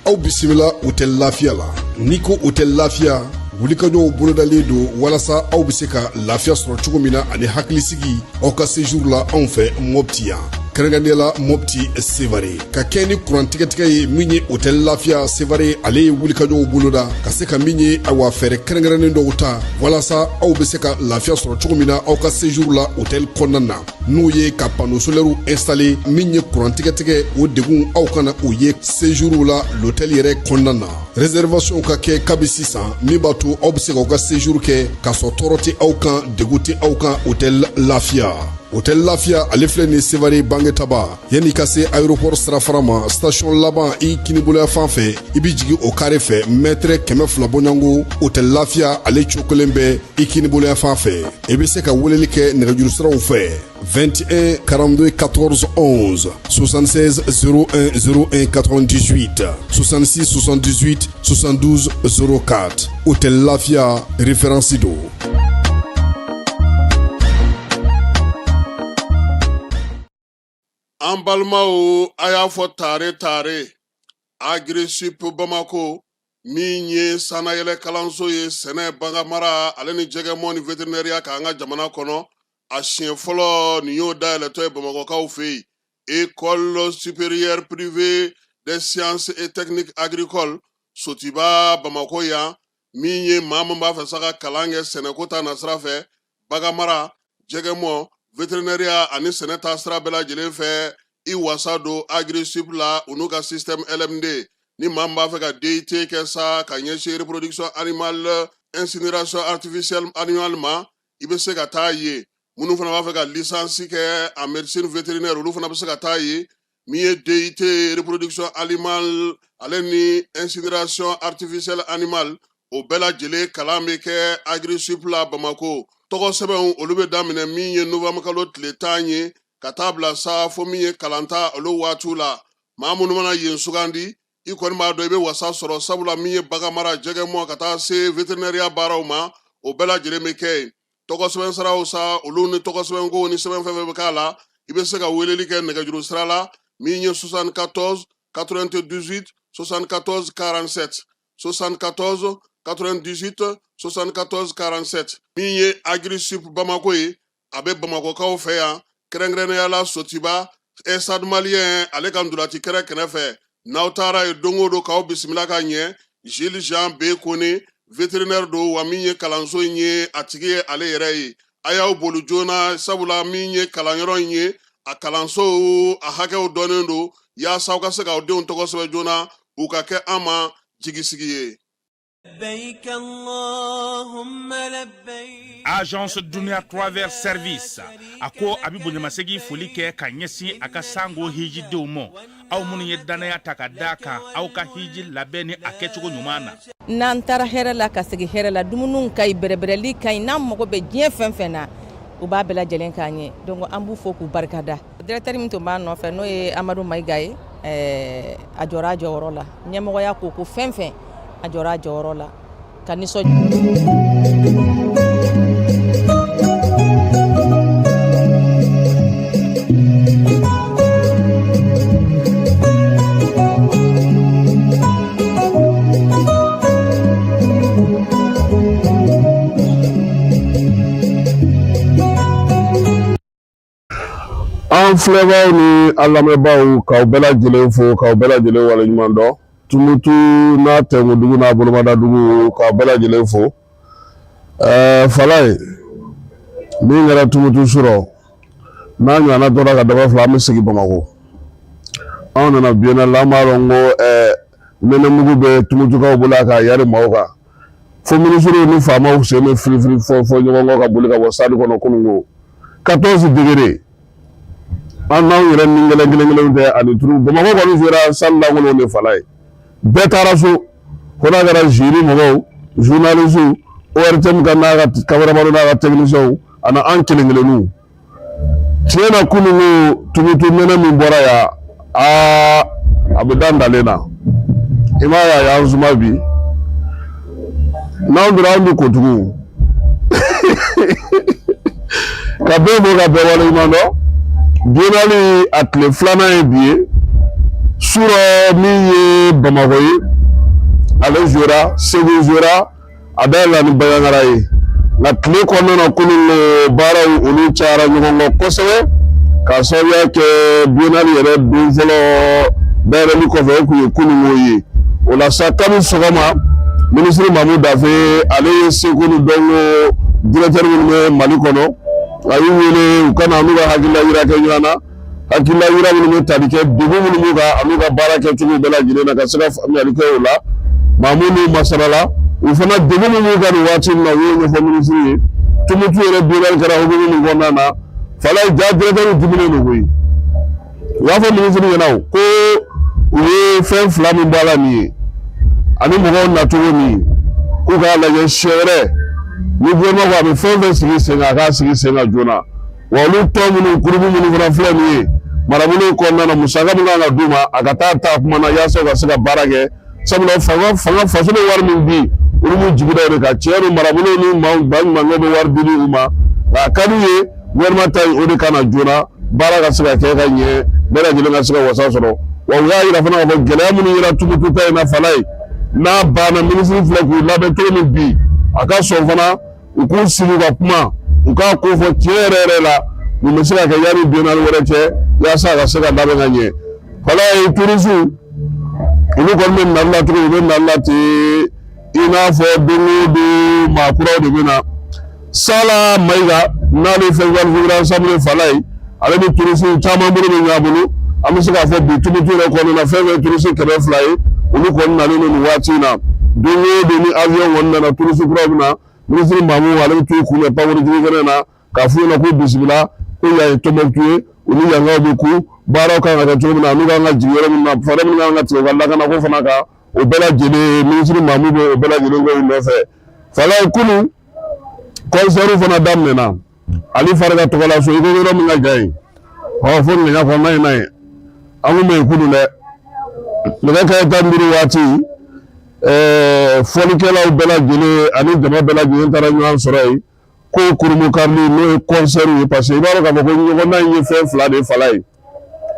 Aw bisimila hôtel Lafiya la. N'i ko hôtel Lafiya, wulikajɔw bolodalen don walasa aw bɛ se ka lafiya sɔrɔ cogo min na ani hakilisigi aw ka séjour la anw fɛ Mopti yan, kɛrɛnkɛrɛnnenya la Mopti Sevare. Ka kɛ ni kuran tigɛtigɛ ye, min ye hôtel Lafiya Sevare, ale ye wulikajɔw boloda ka se ka min ye, awa, fɛɛrɛ kɛrɛnkɛrɛnnen dɔw ta walasa aw bɛ se ka lafiya sɔrɔ cogo min na aw ka séjour la hôtel kɔnɔna na, n'o ye ka panneau solaire installer. Min ye kuran tigɛtigɛ, o degun aw kana o ye séjour la l'hôtel yɛrɛ kɔnɔna na. Réservation ka kɛ kabi sisan, min b'a to aw bɛ se k'aw ka séjour kɛ k'a sɔrɔ tɔɔrɔ tɛ aw kan, degun tɛ aw kan. Hôtel Lafiya, hôtel Lafiya, ale filɛ nin Sevare Bangetaba, yanni ka se aéroport sirafara ma, station laban i kiniboloya fan fɛ, i bɛ jigin o carré fɛ, mètre 200 bɔɲɔgɔnko, hôtel Lafiya ale cokolen bɛ i kiniboloya fan fɛ. I bɛ se ka weleli kɛ nɛgɛjuru siraw fɛ: 21 42 14 11, 76 01 01 98, 66 78 72 04. Hôtel Lafia, référence do. An balimaw, a y'a fɔ tare tare, Agrisip Bamako, min ye sannayɛlɛ kalanso ye sɛnɛ, baganmara ale ni jɛgɛmɔ ni vétérinaire k'an ka jamana kɔnɔ, a siɲɛ fɔlɔ nin y'o dayɛlɛtɔ ye Bamakɔkaw fɛ yen. École supérieure privée des sciences et techniques agricoles, Sotiba, Bamakɔ yan. Min ye maa min b'a fɛ sa ka kalan kɛ sɛnɛko ta nasira fɛ, baganmara, jɛgɛmɔ, vétérinaire ani sɛnɛ ta sira bɛɛ lajɛlen fɛ, i wasa don Agrisip la, u n'u ka système LMD. Ni maa min b'a fɛ ka DUT kɛ sa ka ɲɛsin reproduction animale, incinération artificielle animale ma, i bɛ se ka taa yen. Minnu fana b'a fɛ ka licence kɛ en médecine vétérinaire, olu fana bɛ se ka taa yen. Min ye DUT reproduction animale ale ni incinération artificielle animale, o bɛɛ lajɛlen kalan bɛ kɛ Agrisip la Bamako. Tɔgɔ sɛbɛnw, olu bɛ daminɛ min ye novembre kalo tile 10 ye ka taa bila sa fo min ye kalanta olu waatiw la. Maa minnu mana yen sugandi, i kɔni b'a dɔn i bɛ wasa sɔrɔ, sabula min ye baganmara, jɛgɛmɔ ka taa se vétérinaire baaraw ma, o bɛɛ lajɛlen bɛ kɛ yen. Tɔgɔ sɛbɛn siraw sa, olu ni tɔgɔ sɛbɛnko ni sɛbɛn fɛn fɛn bɛ k'a la, i bɛ se ka weleli kɛ nɛgɛjuru sira la, min ye 74 98 74 47, 74 98 74 47. Min ye Agrisip Bamako ye, a bɛ Bamakɔkaw fɛ yan, kɛrɛnkɛrɛnnenya la Sotiba, Stade Malien ale ka ntolaci kɛrɛ kɛrɛfɛ. N'aw taara yen don o don, k'aw bisimila ka ɲɛ. Gilles Jean B Kone, vétérinaire don, wa min ye kalanso in ye, a tigi ye ale yɛrɛ ye. A y'aw boli joona, sabula min ye kalanyɔrɔ in ye, a kalanso a hakɛw dɔnnen don, yaasa aw ka se k'aw denw tɔgɔ sɛbɛn joona, u ka kɛ an ma jigisigi ye. Agence Dunia Travel Service, a ko a bɛ bonyamasegin foli kɛ ka ɲɛsin a ka sango hijidenw ma, aw minnu ye dannaya ta ka da kan aw ka hiji labɛn ni a kɛcogo ɲuman na. N'an taara hɛrɛ la ka segin hɛrɛ la, dumuniw ka ɲi, bɛrɛbɛrɛli ka ɲi. N'an mago bɛ diɲɛ fɛn fɛn na, u b'a bɛɛ lajɛlen k'an ye. Donc an b'u fo k'u barikada. Directeur min tun b'a nɔfɛ, n'o ye Amadu Mayiga ye, a jɔra a jɔyɔrɔ la. Ɲɛmɔgɔya ko ko fɛn fɛn, a jɔra a jɔyɔrɔ la ka nisɔn. An filɛbaaw ni an lamɛnbaaw, k'aw bɛɛ lajɛlen fo, k'aw bɛɛ lajɛlen waleɲuman dɔn. Tumutu n'a tɛnkudugu n'a bolomadadugu, k'aw bɛɛ lajɛlen fo. Falaye, min kɛra Tumutu surɔ n'a ɲɔgɔnna tora ka daba fila, an bɛ segin Bamakɔ. Anw nana biennale la, an b'a dɔn ko Nɛnɛmugu bɛ Tumutukaw bolo a k'a yari maaw kan fo minisiriw ni faamaw sen bɛ firifiri fɔ ɲɔgɔn kɔ ka boli ka bɔ stade kɔnɔ kunun ko 14 degrés an n'anw yɛrɛ ni kelen kelen kelenw tɛ ani turu Bamakɔ kɔni sera salle lankolon de fala ye bɛɛ taara so ko n'a kɛra jury mɔgɔw journalistes ORTM ka n'a ka cameraman n'a ka techniciens ani an kelen kelenninw tiɲɛ na kunun ko Tumutu nɛnɛ min bɔra yan aa a bɛ da ntalen na i m'a ye a y'an suma bi n'anw donna anw bɛ ko tugun ka bɛɛ fo ka bɛɛ waleɲuman dɔn biennale a tile filanan ye bi ye surɔ min ye Bamakɔ ye ale jouera Segu jouera a dayɛlɛla ni Bandiagara ye nka tile kɔnɔna na kunun baaraw olu cayara ɲɔgɔn kɔ kosɛbɛ k'a sababuya kɛ biennale yɛrɛ don fɔlɔ dayɛlɛli kɔfɛ o tun ye kununko ye o la sa kabi sɔgɔma minisiri Mamu Dafe ale ye seko ni dɔnko directeur minnu bɛ Mali kɔnɔ a y'u wele u ka na n'u ka hakilila yira kɛ ɲɔgɔn na hakilila yira minnu bɛ tali kɛ degun minnu b'u kan an'u ka baara kɛcogo bɛɛ lajɛlen na ka se ka faamuyali kɛ o la Mamu n'u masalala u fana degun min b'u kan nin waati in na u y'o ɲɛfɔ minisiri ye Tumutu yɛrɛ biennale kɛra hukumu min kɔnɔna na Falaye ja directeur diminen don koyi u y'a fɔ minisiri ɲɛna o ko u ye fɛn fila min bɔ a la nin ye ani mɔgɔw nacogo min k'u k'a lajɛ siɲɛ wɛrɛ ni gouvernement ko a bɛ fɛn fɛn sigi sen kan a k'a sigi sen kan joona wa olu tɔn minnu groupe minnu fana filɛ nin ye marabolo kɔnɔna na musaka min kan ka d'u ma a ka taa ta kuma na yaasa u ka se ka baara kɛ sabula fanga fanga faso bɛ wari min di olu b'u jigi da o de kan tiɲɛ don marabolo ni maaw baɲumankɛw bɛ wari di u ma nka a ka d'u ye gouvernement ta in o de ka na joona baara ka se ka kɛ ka ɲɛ bɛɛ lajɛlen ka se ka wasa sɔrɔ wa u y'a yira fana k'a fɔ gɛlɛya minnu yera Tumutu ta in na Falaye n'a banna minisiri filɛ k'u labɛn cogo min bi a ka sɔn fana u k'u sigi ka kuma u k'a ko fɔ tiɲɛ yɛrɛ yɛrɛ la nin bɛ se ka kɛ yanni biennale wɛrɛ cɛ yaasa a ka se ka labɛn ka ɲɛ Falaye turisiw olu kɔni bɛ nali la cogo u bɛ nali la ten i n'a fɔ don o don maa kuraw de bɛ na Sala Mayiga n'ale festival vivre ensemble Falaye ale ni turisiw caman bolo bɛ ɲɔgɔn bolo an bɛ se k'a fɔ bi Tumutu yɛrɛ kɔnɔna na fɛn fɛn turisi 200 ye olu kɔni nalen don nin waati in na don o don ni avion kɔni nana turisi kuraw bɛ na minisiri Mamu ale bɛ t'u kunbɛn pankurunjigin kɛnɛ na k'a f'u ɲɛna k'u bisimila ko yan ye Tɔnbɔkutu ye u ni yankaw bɛ ku baaraw kan ka kɛ cogo min na n'u kan ka jigin yɔrɔ min na fɛɛrɛ min kan ka tigɛ u ka lakanako fana kan o bɛɛ lajɛlen minisiri Mamu bɛ o bɛɛ lajɛlen kɛ u nɔfɛ Falaye kunun concert fana daminɛna Ali Farka tɔgɔla so i ko yɔrɔ min ka jan yen ɔ fo ŋɛɲa kɔnɔna in na yen an kun bɛ yen kunun dɛ nɛgɛ kanɲɛ 15 waati fɔlikɛlaw bɛɛ lajɛlen ani jama bɛɛ lajɛlen taara ɲɔgɔn sɔrɔ yen ko kurunbonkarili n'o ye concert ye parce que i b'a dɔn k'a fɔ ko ɲɔgɔndan in ye fɛn fila de ye Falaye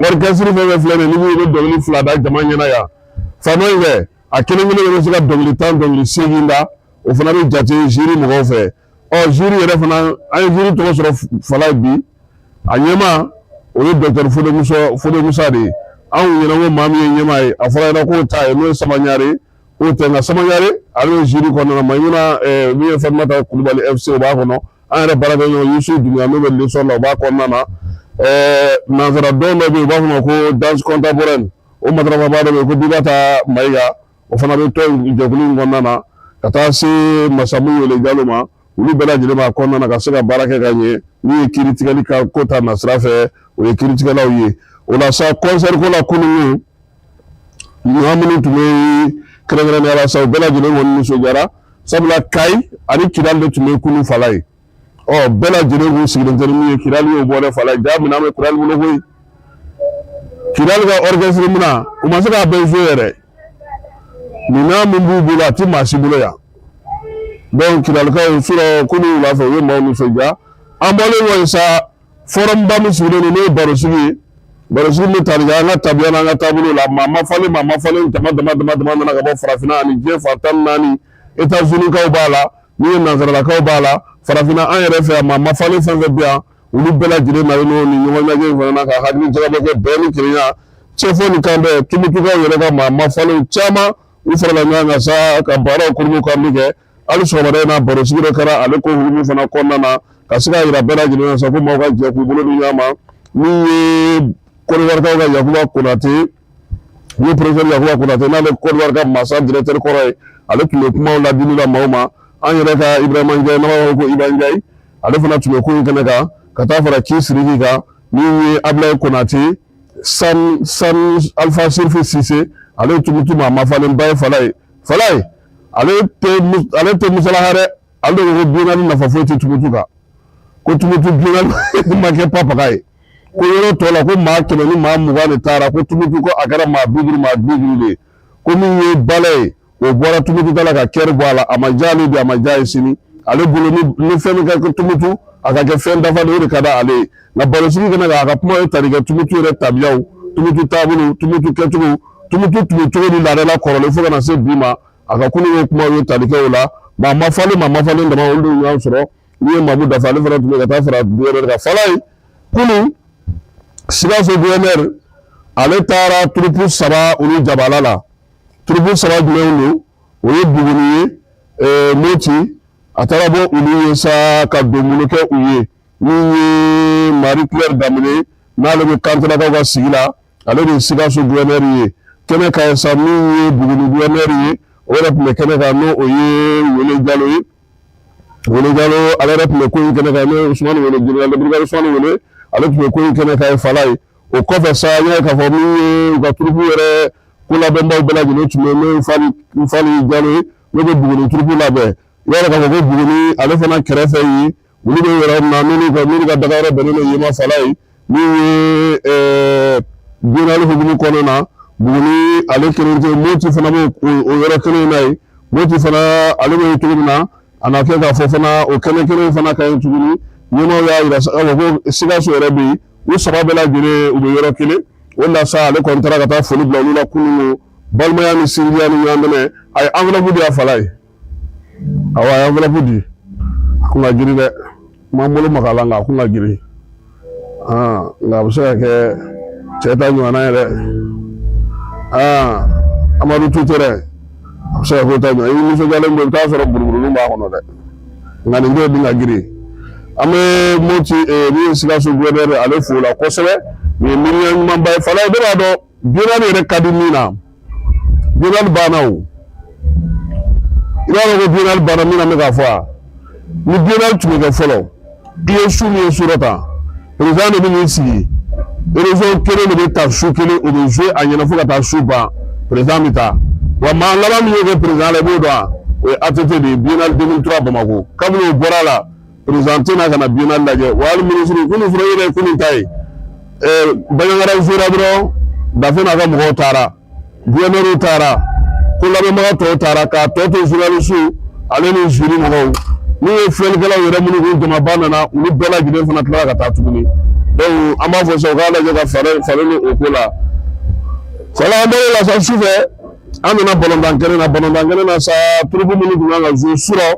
orchestre fɛn fɛn filɛ nin ye n'i bɛ dɔnkili fila da jama ɲɛna yan fan dɔ in fɛ a kelen kelen bɛ se ka dɔnkili 10 dɔnkili 8 da o fana bɛ jate jury mɔgɔw fɛ ɔ jury yɛrɛ fana an ye jury tɔgɔ sɔrɔ Falaye bi a ɲɛmaa o ye docteur Fode Musa Fode Musa de ye anw ɲɛna ko maa min ye ɲɛmaa ye a fɔra ɲɛna k'o ta ye n'o ye Sama Ɲare k'o tɛ nka Sama Ɲare ale bɛ jury kɔnɔna na Mayimuna min ye Fatumata Kulubali FC o b'a kɔnɔ an yɛrɛ baarakɛɲɔgɔn Yusu Dunbiya n'o bɛ Lesɔri la o b'a kɔnɔna na nansara dɔn dɔ bɛ yen u b'a fɔ o ma ko danse contemporaine o matarafabaa dɔ bɛ yen ko Bibata Mayiga o fana bɛ tɔn jɛkulu in kɔnɔna na ka taa se Masamu Wele Jalo ma olu bɛɛ lajɛlen b'a kɔnɔna na ka se ka baara kɛ ka ɲɛ n'u ye kiiri tigɛli ka ko ta nasira fɛ o ye kiiritigɛlaw ye o la sa concert ko la kunun maa minnu tun bɛ kɛrɛnkɛrɛnnenya la sa u bɛɛ lajɛlen kɔni nisɔndiyara sabula Kayi ani Kidali de tun bɛ kunun Falaye ɔ bɛɛ lajɛlen k'u sigilen tɛ ni min ye Kidali y'o bɔ dɛ Falaye ja minɛn bɛ Kidali bolo koyi Kidali ka orchestre minɛn u ma se k'a bɛɛ jouer yɛrɛ minɛn min b'u bolo a tɛ maa si bolo yan donc Kidalikaw surɔ kunun wula fɛ u ye maaw nisɔndiya an bɔlen kɔ yen sa forum ba min sigilen don n'o ye barosigi ye barosigi min bɛ tali kɛ an ka tabiya n'an ka taabolo la maa mafalen maa mafalen dama dama dama dama nana ka bɔ farafinna ani diɲɛ fan 14 États-Unis kaw b'a la n'u ye nansaralakaw b'a la farafinna an yɛrɛ fɛ yan maa mafalen fɛn fɛn bɛ yan olu bɛɛ lajɛlen nalen don nin ɲɔgɔn lajɛ in fana na ka hakili jagabɔ kɛ bɛn ni kelenya cɛfɔ ni kanbɛn Tumutukaw yɛrɛ ka maa mafalenw caman u farala ɲɔgɔn kan sa ka baaraw kurunbonkarili kɛ hali sɔgɔmada in na barosigi dɔ kɛra ale ko hukumu fana kɔnɔna na ka se k'a jira bɛɛ lajɛlen na sa ko maaw ka jɛ k'u bolo di ɲɔgɔn ma min ye Kɔdiwarikaw ka Yakuba Konate Ni professeur Yakuba Konate, n'ale Côte d'Ivoire ka masa directeur kɔrɔ ye, ale tun bɛ kumaw ladili la maaw ma. An yɛrɛ ka Ibrahima Ndiaye, n'an b'a fɔ ko Iba Ndiaye, ale fana tun bɛ ko in kɛnɛ kan, ka taa fara Ki Siriki kan, min ye Ablaye Konate, San San Alpha Sirifu Sise, ale ye Tumutu maa mafalenba ye. Falaye, Falaye, ale tɛ musalaha dɛ. Ale de ko ko biennale nafa foyi tɛ Tumutu kan, ko Tumutu biennale ma kɛ papaga ye, ko yɔrɔ tɔ la ko maa 120 de taara, ko Tumutu ko a kɛra maa 50, maa 50 de ye, ko min ye ballet ye, o bɔra Tumutu ta la ka kɛri bɔ a la. A ma diya ale bi, a ma diya ye sini. Ale bolo, ni fɛn min ka kɛ Tumutu, a ka kɛ fɛn dafalen, o de ka di ale ye. Nka barosigi kɛnɛ kan, a ka kuma ye tali kɛ Tumutu yɛrɛ tabiyaw, Tumutu taabolo, Tumutu kɛcogo, Tumutu tun bɛ cogo di laadala kɔrɔlen fo ka na se bi ma. A ka kununko kumaw ye tali kɛ o la. Maa mafalen, maa mafalen dama, olu de ɲɔgɔn sɔrɔ. N'i ye Mamu Dafa, ale fana tun bɛ ka taa fara gouverneur kan. Falaye, kunun Sikaso gouverneur, ale taara troupe saba olu jabala la. Troupe saba jumɛnw don? O ye Buguni ye, Moti, a taara bɔ olu ye sa ka donbolo kɛ u ye. Min ye Marie Claire Danbele, n'ale bɛ Kantelakaw ka sigi la, ale de ye Sikaso gouverneur ye kɛnɛ kan sa. Min ye Buguni gouverneur ye, o yɛrɛ tun bɛ kɛnɛ kan, n'o o ye Wele Jalo ye. Wele Jalo, ale yɛrɛ tun bɛ ko in kɛnɛ kan, n'o ye Usumani Wele, général de brigade Usumani Wele, ale tun bɛ ko in kɛnɛ kan ye. Falaye, o kɔfɛ sa, an y'a ye k'a fɔ min ye u ka troupe yɛrɛ kolabɛnbaw bɛɛ lajɛlen tun bɛ, n'o ye Fali Jalo ye, n'o bɛ Buguni troupe labɛn. I b'a dɔn k'a fɔ ko Buguni ale fana kɛrɛfɛ yen, olu bɛ yɔrɔ min na, n'olu ka dagayɔrɔ bɛnnen don yen ma. Falaye, min ye biennale hukumu kɔnɔna na, Buguni ale kelen tɛ, Moti fana bɛ o yɔrɔ kelen in na yen. Moti fana, ale bɛ cogo min na, a na kɛ k'a fɔ fana o kɛnɛ kelen fana ka ɲi tuguni. Ɲɛmaaw y'a yira k'a fɔ ko Sikaso yɛrɛ bɛ yen, u saba bɛɛ lajɛlen u bɛ yɔrɔ kelen. O la sa, ale kɔni taara ka taa foli bila olu la kunun, balimaya ni sinjiya ni ɲɔgɔn dɛmɛ. A ye enveloppe di a Falaye. Awɔ, a ye enveloppe di. A kun ka girin dɛ, n m'an bolo maga a la, nka a kun ka girin. Nka a bɛ se ka kɛ cɛ ta ɲɔgɔnna ye dɛ. Amadu Tutɛrɛ, a bɛ se ka k'o ta ɲɔgɔn. I nisɔndiyalen don, i bɛ taa sɔrɔ buruburunin b'a kɔnɔ dɛ, nka nin den dun ka girin. An bɛ Moti, min ye Sikaso gouverneur, ale fo la kosɛbɛ. Nin ye miiriya ɲumanba ye. Falaye, bɛɛ b'a dɔn biennale yɛrɛ ka di min na, biennale banna o. I b'a dɔn ko biennale banna min na, n bɛ k'a fɔ a ni biennale tun bɛ kɛ fɔlɔ, i ye su min ye su dɔ ta, président de bɛ n'i sigi, région kelen de bɛ ta su kelen, o bɛ jouer a ɲɛna fo ka taa su ban, président bɛ taa. Wa maa laban min y'o kɛ président la, i b'o dɔn wa? O ye ATT de ye, biennale 2003 Bamakɔ. Kabini o bɔra la, président tɛ na ka na biennale lajɛ. Wa hali ministre kunun fana yɛrɛ ye kunun ta ye, Bandiagara jouera dɔrɔn, Dafe n'a ka mɔgɔw taara, gouverneur taara, ko labɛnbaga tɔw taara, k'a tɔ to journaliste ale ni jury mɔgɔw. N'u ye filɛlikɛlaw yɛrɛ minnu kun jamaba nana, olu bɛɛ lajɛlen fana tilala ka taa tuguni. Donc an b'a fɔ sa, u k'a lajɛ ka falen falen o ko la. Fala, an bɔr'o la sa, sufɛ an nana balontan kɛnɛ na. Balontan kɛnɛ na sa, troupe minnu tun kan ka jouer surɔ,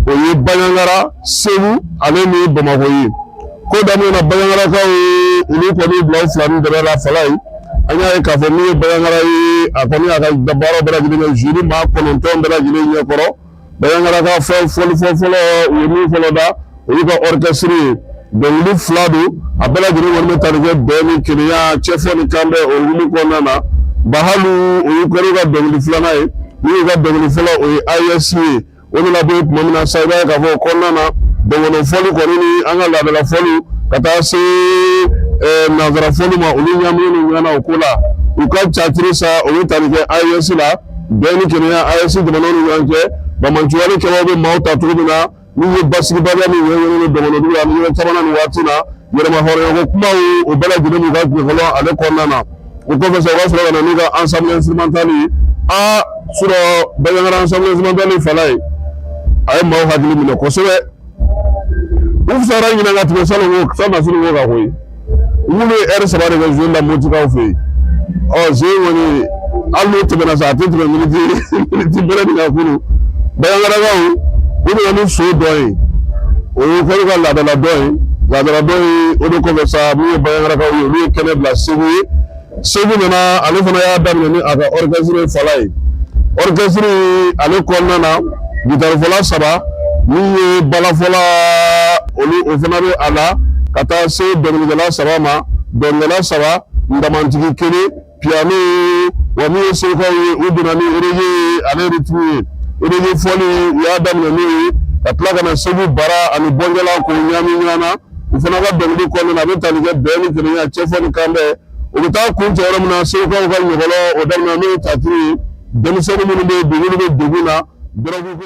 o ye Bandiagara, Segu ale ni Bamakɔ ye. Ko daminɛ na, Bandiagarakaw olu kɔni bila u fila ni dɛmɛ la. Falaye, an y'a ye k'a fɔ min ye Bandiagara ye, a kɔni y'a ka baara bɛɛ lajɛlen kɛ jury maa 9 bɛɛ lajɛlen ɲɛkɔrɔ. Bandiagara ka fɛn fɔli fɔlɔ, u ye min fɔlɔ da, olu ka orchestre ye, dɔnkili fila don, a bɛɛ lajɛlen kɔni bɛ tali kɛ bɛn ni kelenya, cɛfɔ ni kanbɛn o hukumu kɔnɔna na. Bahalu, o y'u kɛra ka dɔnkili filanan ye. Min y'u ka dɔnkili fɔlɔ, o ye AES ye. O nana bɔ yen tuma min na sa, i b'a ye k'a fɔ o kɔnɔna na, dɔnkɔnɔ fɔli kɔni ni an ka laadala fɔliw ka taa se nanzara fɔli ma, olu ɲagaminen don ɲɔgɔn na o ko la. U ka catiri sa, o bɛ tali kɛ AES la, bɛn ni kelenya AES jamanaw ni ɲɔgɔn cɛ, banbaanciwale kɛbaaw bɛ maaw ta cogo min na, n'u ye basigibaliya min ɲɛɲini dɔgɔnɔdugu la ani yɔrɔ caman na nin waati na, yɛrɛma hɔrɔnya ko kumaw, o bɛɛ lajɛlen b'u ka ɲɛfɔlɔ ale kɔnɔna na. O kɔfɛ sa, u ka sɔrɔ ka na n'u ka ensemble instrumental ye. Aa, surɔ Bandiagara ensemble instrumental, Falaye, a ye maaw hakili minɛ kosɛbɛ. U fisayara ɲinan ka tɛmɛ salon ko salon ko kan koyi. Minnu ye ɛri 3 de kɛ jouer la Motikaw fɛ yen, ɔ ze kɔni, hali n'o tɛmɛna sa, a tɛ tɛmɛ miniti bɛrɛ nin kan. Kunun Bandiagarakaw, u nana ni so dɔ ye, o ye kɔni ka laadala dɔ ye, laadala dɔ ye. O de kɔfɛ sa, min ye Bandiagarakaw ye, olu ye kɛnɛ bila Segu ye. Segu nana, ale fana y'a daminɛ ni a ka orchestre Falaye. Orchestre ale kɔnɔna na, gitarifɔla saba, min ye balafɔla, olu o fana bɛ a la, ka taa se dɔnkilidala saba ma, dɔnkilidala saba, ndamantigi kelen, piano, Wa min ye segukaw ye, u donna ni reggae ye ale rythme ye. Reggae fɔli u y'a daminɛ n'o ye ka tila ka na Segu bara ani bɔnjala k'o ɲaami ɲɔgɔn na. U fana ka dɔnkili kɔnɔna na, a bɛ tali kɛ bɛn ni kelenya, cɛfɔ ni kanbɛn. U bɛ taa kuncɛ yɔrɔ min na, segukaw ka ɲɔgɔlɔ o daminɛ n'o ye taturu ye. Denmisɛnnin minnu bɛ yen bi, minnu bɛ degun na, dɔrɔgu ko,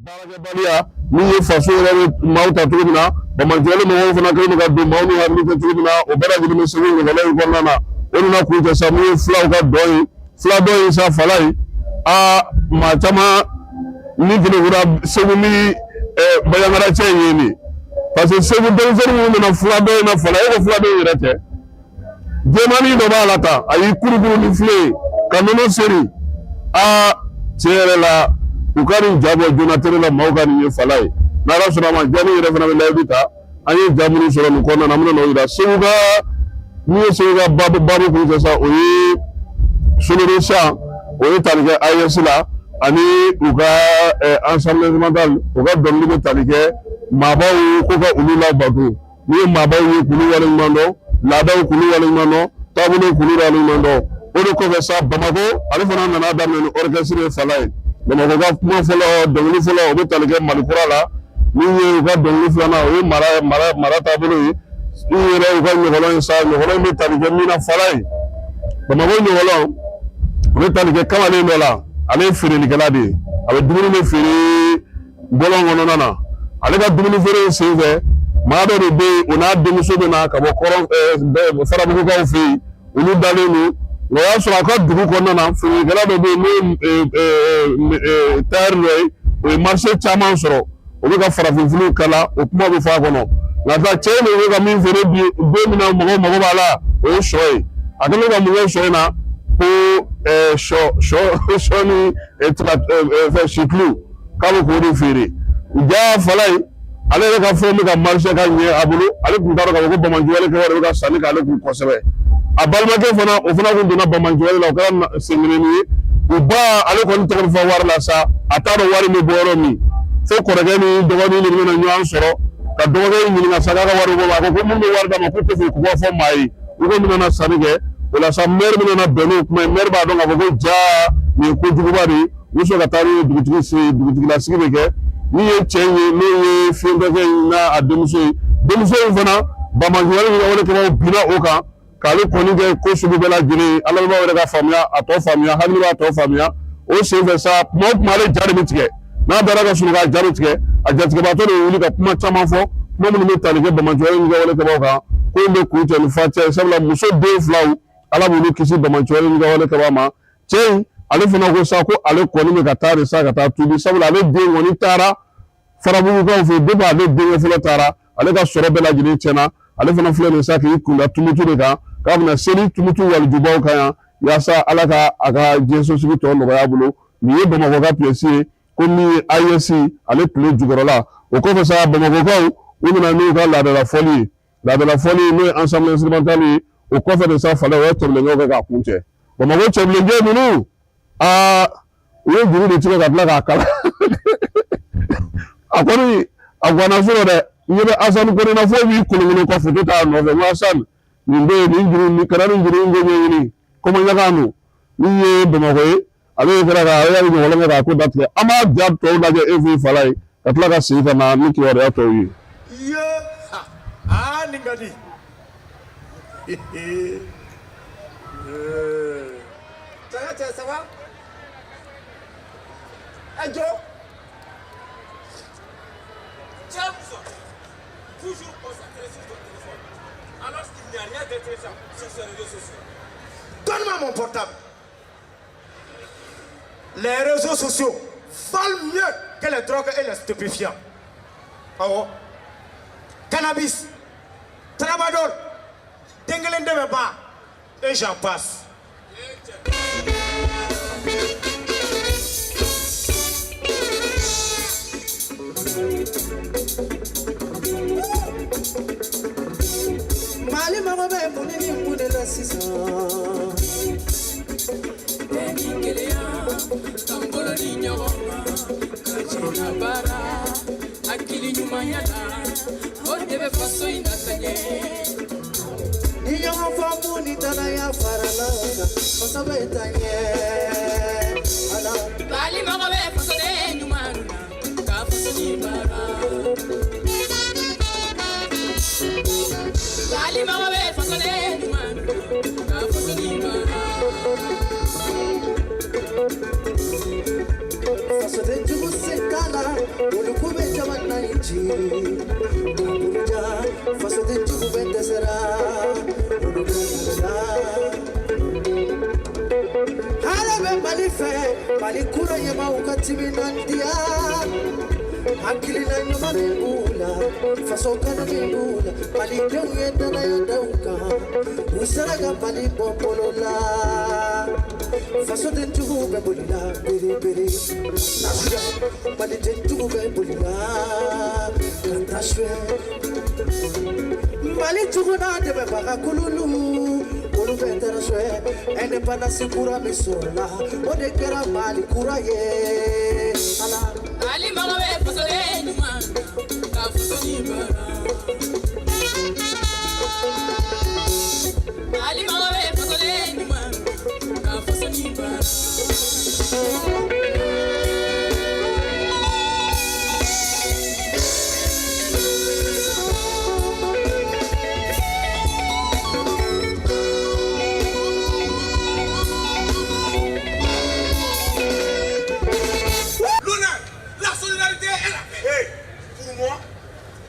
baarakɛbaliya, min ye faso yɛrɛ bɛ maaw ta cogo min na, banbaanciwale mɔgɔw fana kɛlen don ka don maaw ni hakili cɛ cogo min na, o bɛɛ lajɛlen bɛ Segu ɲɔgɔlɔ in kɔnɔna na. O nana kuncɛ sa, min ye fulaw ka dɔn ye, fula dɔn ye sa, fala ye. Aa, maa caman ni kelekura Segu ni Banjagara cɛ in ye nin, parce que Segu denmisɛnnin minnu nana fula dɔn in na, fala e ko fula dɔn in yɛrɛ tɛ. Jɛmannin dɔ b'a la tan, a y'i kurukuru ni filen ye ka nɔnɔ seri. Aa, tiɲɛ yɛrɛ la, u ka nin ja bɔ joona tele la, maaw ka nin ye fala ye. N'Ala sɔnna a ma, jani yɛrɛ fana bɛ layidu ta. An ye ja minnu sɔrɔ nin kɔnɔna na, an bɛna n'o yira. Segu ka min ye Segu ka baabu baabu kuncɛ sa, o ye sonorisation, o ye tali kɛ AES la ani u ka ensemble instrumental. U ka dɔnkili bɛ tali kɛ maabaw ko ka olu labato. N'u ye maabaw ye k'olu waleɲuman dɔn, laadaw k'olu waleɲuman dɔn, taabolow k'olu waleɲuman dɔn. O de kɔfɛ sa, Bamakɔ ale fana nana daminɛ ni orchestre ye, fala ye. Bamakɔ ka kuma fɔlɔ, dɔnkili fɔlɔ, o bɛ tali kɛ Mali kura la. Min ye u ka dɔnkili filanan, o ye mara mara mara taabolo ye. Min yɛrɛ u ka ɲɔgɔlɔn ye sa, ɲɔgɔlɔn in bɛ tali kɛ min na, fala ye, Bamakɔ ɲɔgɔlɔn, o bɛ tali kɛ kamalen dɔ la. Ale ye feerelikɛla de ye, a bɛ dumuni de feere bɔlɔn kɔnɔna na. Ale ka dumuni feere in senfɛ, maa dɔ de bɛ yen, o n'a denmuso bɛ na ka bɔ kɔrɔn Farabugukaw fɛ yen. Olu dalen don, o y'a sɔrɔ a ka dugu kɔnɔna na, feerelikɛla dɔ bɛ yen n'o ye tailleur dɔ ye, o ye marché caman sɔrɔ, o bɛ ka farafinfiniw kala. O kuma bɛ fɔ a kɔnɔ. Nka sa, cɛ in de bɛ ka min feere bi, don min na mɔgɔw mago b'a la, o ye sɔ ye. A kɛlen ka mun kɛ sɔ in na? Ko sɔ sɔ sɔ ni tiga fɛn situlu, k'a bɛ k'o de feere. Ja fala ye, ale yɛrɛ ka fɛn bɛ ka marché ka ɲɛ a bolo. Ale tun t'a dɔn k'a fɔ ko banbaanciwale kɛwale bɛ ka sanni k'ale kun kosɛbɛ. A balimakɛ fana, o fana kun donna banbaanciwale la, o kɛra senkelenni ye. U ba, ale kɔni tɔgɔ bɛ fɔ wari la sa, a t'a dɔn wari bɛ bɔ yɔrɔ min. Fo kɔrɔkɛ ni dɔgɔnin de bɛna ɲɔgɔn sɔrɔ ka dɔgɔkɛ in ɲininka sa k'a ka wari bɔ. A ko ko mun bɛ wari d'a ma, k'u tɛ fɛ k'u ka fɔ maa ye. U ko bɛna sanni kɛ o la sa, maire bɛna bɛn n'o kuma ye. Maire b'a dɔn k'a fɔ ko jaa, nin ye kojuguba de ye. U bɛ sɔrɔ ka taa n'u ye dugutigi fɛ yen, dugutigilasigi bɛ kɛ. Min ye cɛ in ye, n'o ye fiyentɔkɛ in n'a denmuso ye, denmuso in fana, banbaanciwale ni wale kɛbaaw binna o kan k'ale kɔni kɛ ko sugu bɛɛ lajɛlen ye. Lamɛnbaaw yɛrɛ ka faamuya, a tɔ faamuya, hakili b'a tɔ faamuya. O senfɛ sa, kuma o kuma, ale ja de bɛ tigɛ. N'a dara ka sunɔgɔ, a ja bɛ tigɛ. A jatigɛbaatɔ de bɛ wuli ka kuma caman fɔ, kuma minnu bɛ tali kɛ banbaanciwale ni wale kɛbaaw kan. Ko in bɛ kuncɛ ni fatiya ye, sabula muso den filaw, Ala b'olu kisi banbaanciwale ni wale kɛbaaw ma. Cɛ in, ale fana ko sa ko ale kɔni bɛ ka taa de sa ka taa tuubi, sabula ale den kɔni taara Farabugukaw fɛ yen. Depuis ale denkɛ fɔlɔ taara, ale ka sɔrɔ bɛɛ lajɛlen tiɲɛna. Ale fana filɛ nin sa k'i kunda Tumutu de kan, k'a bɛna seli Tumutu walijubaw kan yan, yaasa Ala ka a ka diɲɛsosigi tɔ nɔgɔya a bolo. Nin ye Bamakɔ ka pièce ye, ko min ye AES ale tile jukɔrɔla. O kɔfɛ sa, Bamakɔkaw, u nana n'u ka laadala fɔli ye, laadala fɔli n'o ye ensemble instrumental ye. O kɔfɛ de sa, fala, o ye cɛbilenkɛw kɛ k'a kuncɛ. Bamakɔ cɛbilenkɛ ninnu, aa, u ye juru de tigɛ ka tila k'a kala. A kɔni a ganna sɔrɔ dɛ. N ɲɛ bɛ Asani kɔni na, fo b'i kolonkolon ka foto t'a nɔfɛ. N ko Asani, nin bɛ yen, nin juru nin kɛra, nin juru in ko ɲɛɲini kɔmɔɲaga don. Min ye Bamakɔ ye, ale kɛra ka ale y'a ɲɔgɔn kɛ k'a ko datigɛ. An b'a ja tɔw lajɛ e fɛ fala ye, ka tila ka segin ka na ni kibaruya tɔw ye. Aa, nin ka di. Ça va, ça va? Ajo. Tiens, toujours concentré sur ton téléphone, alors qu'il n'y a rien d'intéressant sur ces réseaux sociaux. Donne-moi mon portable. Les réseaux sociaux valent mieux que les drogues et les stupéfiants. Oh. Cannabis, tramadol, den dɛmɛba, et j'en passe. Mali mago bɛ mun ni mun de la sisan? Bɛn ni kelenya, k'an bolo di ɲɔgɔn ma, ka jɛ ka baara hakili ɲumanya la, o de bɛ faso in lataɲɛ. Ni ɲɔgɔn faamu ni danaya farala kan, faso bɛ taa ɲɛ. Ala. Mali mago bɛ fasoden ɲuman na ka faso nin baara. Mali mago bɛ fasoden ɲuman na ka faso nin baara. Fasoden jugu sen t'a la, olu ko bɛ jamana in ci. Ka buruja, fasoden jugu bɛ dɛsɛra, olu bɛ la. Hɛrɛ bɛ Mali fɛ, Mali kura ɲɛmaaw ka timinandiya. Hakilina ɲuman min b'u la, faso kanu min b'u la, Malidenw ye danaya da u kan, u sera ka Mali bɔ bolo la. Fasoden juguw bɛ boli la bere bere, Maliden jugu bɛ boli la ka taa suɲɛ. Mali jugu n'a dɛmɛbaga kululu, olu bɛɛ taara suɲɛ. Indépendance kura min sɔrɔla, o de kɛra Mali kura ye. Ala. Mali mago bɛ fasoden ɲuman na ka faso nin baara. Mali mago bɛ fasoden ɲuman na ka faso nin baara. L'honneur, la solidarité et la paix. Hey, pour moi,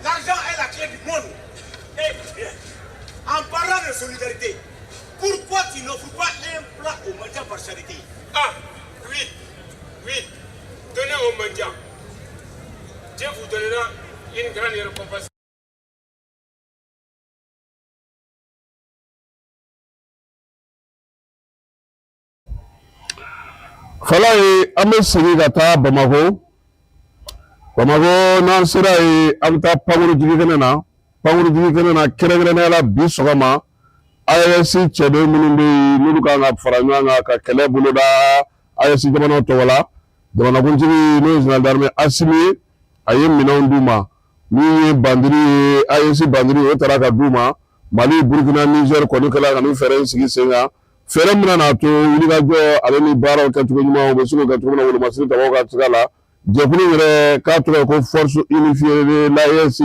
l'argent est la clé du monde. Eh bien, en parlant de solidarité, pourquoi tu n'offres pas un plat aux mendiants par charité? Ah, oui, oui, donnez aux mendiants. Dieu vous donnera une grande récompense. Falaye, an bɛ segin ka taa Bamakɔ. Bamakɔ n'an sera yen, an bɛ taa pankuru jigikɛnɛ na. Pankuru jigikɛnɛ na, kɛrɛnkɛrɛnnenya la bi sɔgɔma, AES cɛden minnu bɛ yen n'olu kan ka fara ɲɔgɔn kan ka kɛlɛ boloda AES jamanaw tɔgɔ la, jamanakuntigi n'o ye général d'armée Asimi ye, a ye minɛnw d'u ma. Min ye bandiri ye, AES bandiri, o taara ka d'u ma. Mali, Burukina, Niger kɔni kɛla ka nin fɛɛrɛ in sigi sen kan, fɛɛrɛ min n'a to wulikajɔ ale ni baaraw kɛcogo ɲuman, u bɛ se k'o kɛ cogo min na wolomasiri tabaw ka sira la. Jɛkulu yɛrɛ k'a tɔgɔ ye ko Force unifiée de l'AES,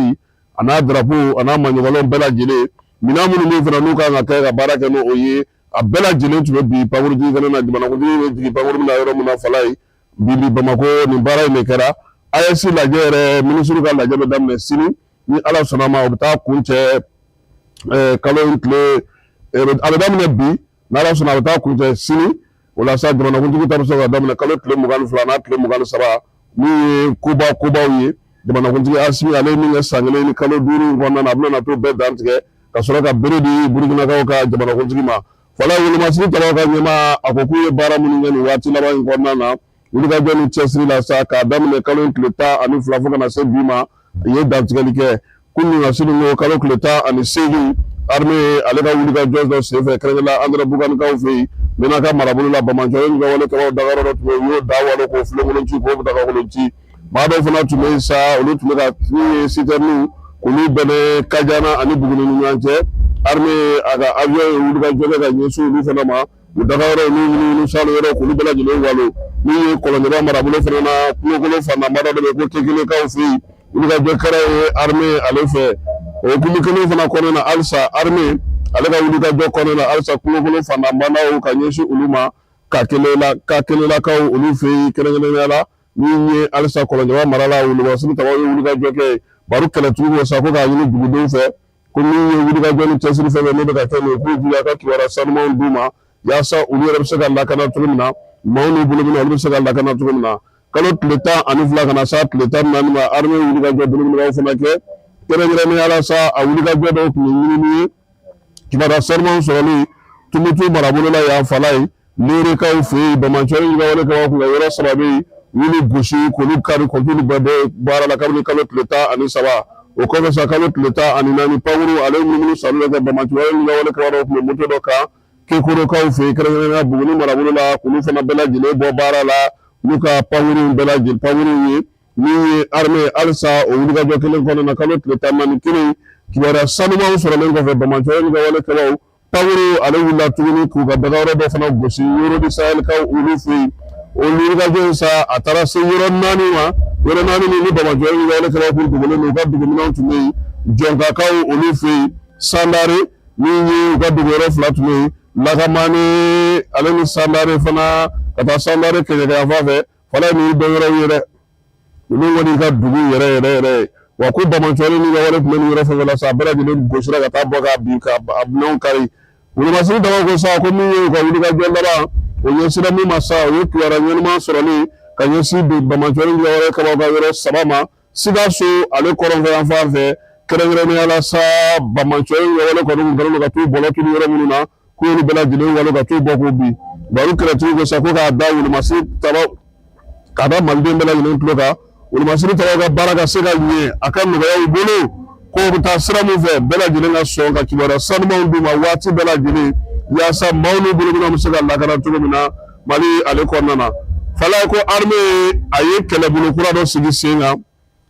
a n'a drapeau a n'a maɲɔgɔnw bɛɛ lajɛlen, minɛn minnu bɛ fana n'u kan ka kɛ ka baara kɛ n'o ye, a bɛɛ lajɛlen tun bɛ bi pankuru jigikɛnɛ na. Jamanakuntigi bɛ jigin pankuru min na yɔrɔ min na, Falaye, bi bi Bamakɔ nin baara in de kɛra. AES lajɛ yɛrɛ, minisiriw ka lajɛ bɛ daminɛ sini ni Ala sɔnna ma, o bɛ taa kuncɛ kalo in tile, a bɛ daminɛ bi n'Ala sɔnna, a bɛ taa kuncɛ sini. O la sa, jamanakuntigi ta bɛ se ka daminɛ kalo tile 22 n'a tile 23, min ye koba kobaw ye. Jamanakuntigi Asimi, ale ye min kɛ san 1 ni kalo 5 in kɔnɔna na, a bɛna na t'o bɛɛ dantigɛ ka sɔrɔ ka bere di Burukinakaw ka jamanakuntigi ma. Falaye, wolomasiri tabaw ka ɲɛmaa, a ko k'u ye baara minnu kɛ nin waati laban in kɔnɔna na, wulikajɔ ni cɛsiri la sa, k'a daminɛ kalo in tile 12 fo ka na se bi ma, u ye dantigɛli kɛ kunun ka sini ko kalo tile 18, armée ale ka wulikajɔ dɔ senfɛ, kɛrɛnkɛrɛnnenya Anderamboukane fɛ yen, Menaka marabolo la, banbaanciw ka wale kɛbaaw dagayɔrɔ dɔ tun bɛ yen, u y'o da walo k'o filenkolon ci, k'o dagakolon ci. Maa dɔw fana tun bɛ yen sa, olu tun bɛ ka min ye sitɛriniw k'olu bɛnɛ Kajana ani Buguni ni ɲɔgɔn cɛ. Armée a ka avion ye wulikajɔ kɛ ka ɲɛsin olu fana ma, u dagayɔrɔ n'u munumunu salo yɔrɔ, k'olu bɛɛ lajɛlen walo. Min ye Kɔlɔnjɛba marabolo fana na, Kungokolo fantanba dɔ de bɛ ko Kekelekaw fɛ yen, wulikajɔ kɛra ye armée ale fɛ. O hukumu kelen fana kɔnɔna na halisa, armée ale ka wulikajɔ kɔnɔna na halisa, Kungokolo fantanbandaw ka ɲɛsin olu ma, ka Kakelelakaw olu fɛ yen, kɛrɛnkɛrɛnnenya la min ye halisa Kɔlɔnjɛba mara la, wolomasiri tabaw ye wulikajɔ kɛ. Baro kɛlɛtigiw ko sa ko k'a ɲini dugudenw fɛ ko min ye wulikajɔ ni cɛsiri fɛn fɛn n'o bɛ ka kɛ nin ye, k'u jija ka kibaruya sanumanw d'u ma yaasa olu yɛrɛ bɛ se ka lakana cogo min na, maaw n'u bolo bɛna olu bɛ se ka lakana cogo min na. Kalo tile 12 ka na s'a tile 14 ma, armée wulikajɔ belebelebaw fana kɛ, kɛrɛnkɛrɛnnenya la sa, a wulikajɔ dɔw tun ye ɲinini ye, kibaruya sanumanw sɔrɔli Tumutu marabolo la yan, Falaye, Lerekaw fɛ yen, banbaanciw ka wale kɛbaaw kun ka yɔrɔ saba bɛ yen, u y'olu gosi k'olu kari k'olu bɛɛ bɔ baara la kabini kalo tile 13. O kɔfɛ sa, kalo tile 14, pankuru ale munumunu salo kɛ, banbaanciw ka wale kɛbaa dɔw tun bɛ moto dɔ kan Kekorokaw fɛ yen, kɛrɛnkɛrɛnnenya Buguni marabolo la, k'olu fana bɛɛ lajɛlen bɔ baara la n'u ka pankurun bɛɛ lajɛlen pankurun ye. Min ye armée halisa o wulikajɔ kelen kɔnɔna na, kalo tile 14 kelen, Kibaruya sanumanw sɔrɔlen kɔfɛ, banbaanciwale ni ka wale kɛlaw pankurun ale wulila tuguni k'u ka dagayɔrɔ dɔ fana gosi Yoro du Sahelkaw olu fɛ yen. O wulikajɔ in sa, a taara se yɔrɔ naani ma, yɔrɔ naani min ni banbaanciwale ni ka wale kɛlaw kun dogolen don, u ka duguminɛnw tun bɛ yen. Jɔnkakaw olu fɛ yen, Sandare min ye u ka dogoyɔrɔ fila tun bɛ yen, Lakamani ale ni Sandare fana, ka taa Sandare kɛɲɛka fan fɛ fana ye nin dɔnyɔrɔw ye dɛ. Ninnu kɔni ka dugu yɛrɛ yɛrɛ yɛrɛ ye wa ko banbaanciwale ni ka wale tun bɛ nin yɔrɔ fɛn fɛn la sa, a bɛɛ lajɛlen gosira ka taa bɔ k'a bin ka a minɛnw kari. Wolomasiri dama ko sa, ko min ye u ka wulikajɔ laban, o ɲɛsinra min ma sa, o ye kibaruya ɲɛnama sɔrɔli ka ɲɛsin banbaanciwale ni ka wale kɛbaaw ka yɔrɔ saba ma Sikaso ale kɔrɔnfɛ yan fan fɛ, kɛrɛnkɛrɛnnenya la sa, banbaanciwale ni ka wale kɔni kun kɛlen don ka t'u bɔlɔ turu yɔrɔ minnu na, k'olu bɛɛ lajɛlen walo ka t'u bɔ k'u bin. Baro kɛlɛtigi ko sa ko k'a da wolomasiri tabaw, k'a da maliden bɛɛ lajɛlen tulo kan, wolomasiri tabaw ka baara ka se ka ɲɛ, a ka nɔgɔya u bolo, k'o bɛ taa sira min fɛ, bɛɛ lajɛlen ka sɔn ka kibaruya sanumanw d'u ma waati bɛɛ lajɛlen, yaasa maaw n'u bolominɛnw bɛ se ka lakana cogo min na Mali ale kɔnɔna na. Falaye ko armée a ye kɛlɛbolo kura dɔ sigi sen kan,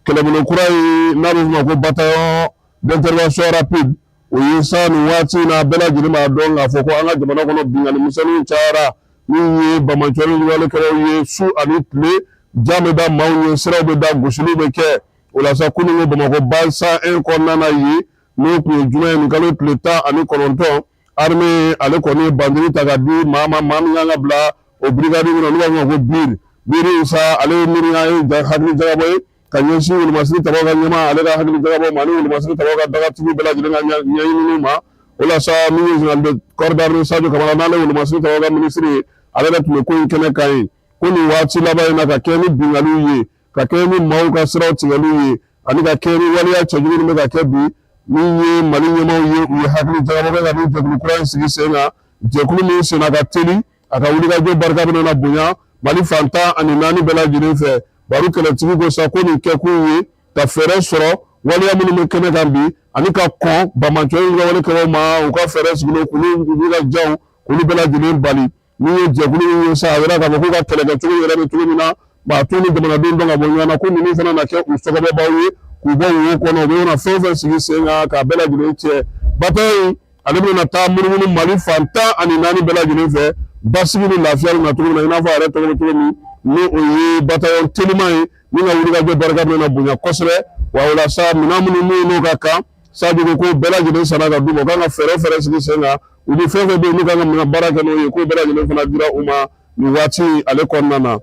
kɛlɛbolo kura in n'a bɛ f'o ma ko bataillon d'intervention rapide. O ye sa, nin waati in na, bɛɛ lajɛlen b'a dɔn k'a fɔ ko an ka jamana kɔnɔ, binkanni misɛnninw cayara min ye banbaanciwale ni walekɛlaw ye su ani tile, jan bɛ da maaw ye, siraw bɛ da, gosiliw bɛ kɛ. O la sa, kunun ko Bamakɔ base 101 kɔnɔna na yen, n'o tun ye juma ye, nin kalo tile 19, armée ale kɔni ye bandiri ta ka di maa ma, maa min kan ka bila o brigade kɔnɔ, n'u b'a fɔ o ma ko BIR. BIR sa, ale ye miiriya ye, hakili jagabɔ ye ka ɲɛsin wolomasiri tabaw ka ɲɛmaa ale ka hakili jagabɔ ma, ani wolomasiri tabaw ka dagatigiw bɛɛ lajɛlen ka ɲɛɲininiw ma. O la sa, min ye général de corps d'armée Sadio Kamara, n'ale wolomasiri tabaw ka minisiri ye, ale yɛrɛ tun bɛ ko in kɛnɛ kan yen, ko nin waati laban in na, ka kɛ ni binkanniw ye, ka kɛ ni maaw ka siraw tigɛliw ye, ani ka kɛ ni waleya cɛjugu min bɛ ka kɛ bi, min ye Mali ɲɛmaaw ye, u ye hakili jagabɔ kɛ ka nin jɛkulu kura in sigi sen kan, jɛkulu min senna ka teli, a ka wulikajɔ barika bɛna na bonya Mali fan 14 bɛɛ lajɛlen fɛ. Baro kɛlɛtigi ko sa ko nin kɛkun ye ka fɛɛrɛ sɔrɔ waleya minnu bɛ kɛnɛ kan bi, ani ka kɔn banbaanciwale ni ka wale kɛbaaw ma, u ka fɛɛrɛ sigilen k'olu u ka janw k'olu bɛɛ lajɛlen bali. Min ye jɛkulu min ye sa, a yira k'a fɔ k'u ka kɛlɛkɛcogo yɛrɛ bɛ cogo min na, maa t'u ni jamanadenw dɔn ka bɔ ɲɔgɔn na, ko ninnu fana na kɛ u sɔgɔbɛbaw ye k'u bɔ wo kɔnɔ, u bɛ na fɛn o fɛn sigi sen kan k'a bɛɛ lajɛlen cɛ. Bataillon ale bɛna taa munumunu Mali fan 14 bɛɛ lajɛlen fɛ, basigi ni lafiya bɛ na cogo min na, i n'a fɔ a yɛrɛ tɔgɔ bɛ cogo min, ni o ye bataillon teliman ye min ka wulikajɔ barika bɛna bonya kosɛbɛ. Wa o la sa, minɛn minnu n'u ka kan, Sadio ko ko bɛɛ lajɛlen sanna ka d'u ma, u kan ka fɛɛrɛ o fɛɛrɛ sigi sen kan, u ni fɛn fɛn bɛ yen n'u kan ka minɛ baara kɛ n'o ye, k'o bɛɛ lajɛlen fana dira u ma nin waati ale kɔnɔna na.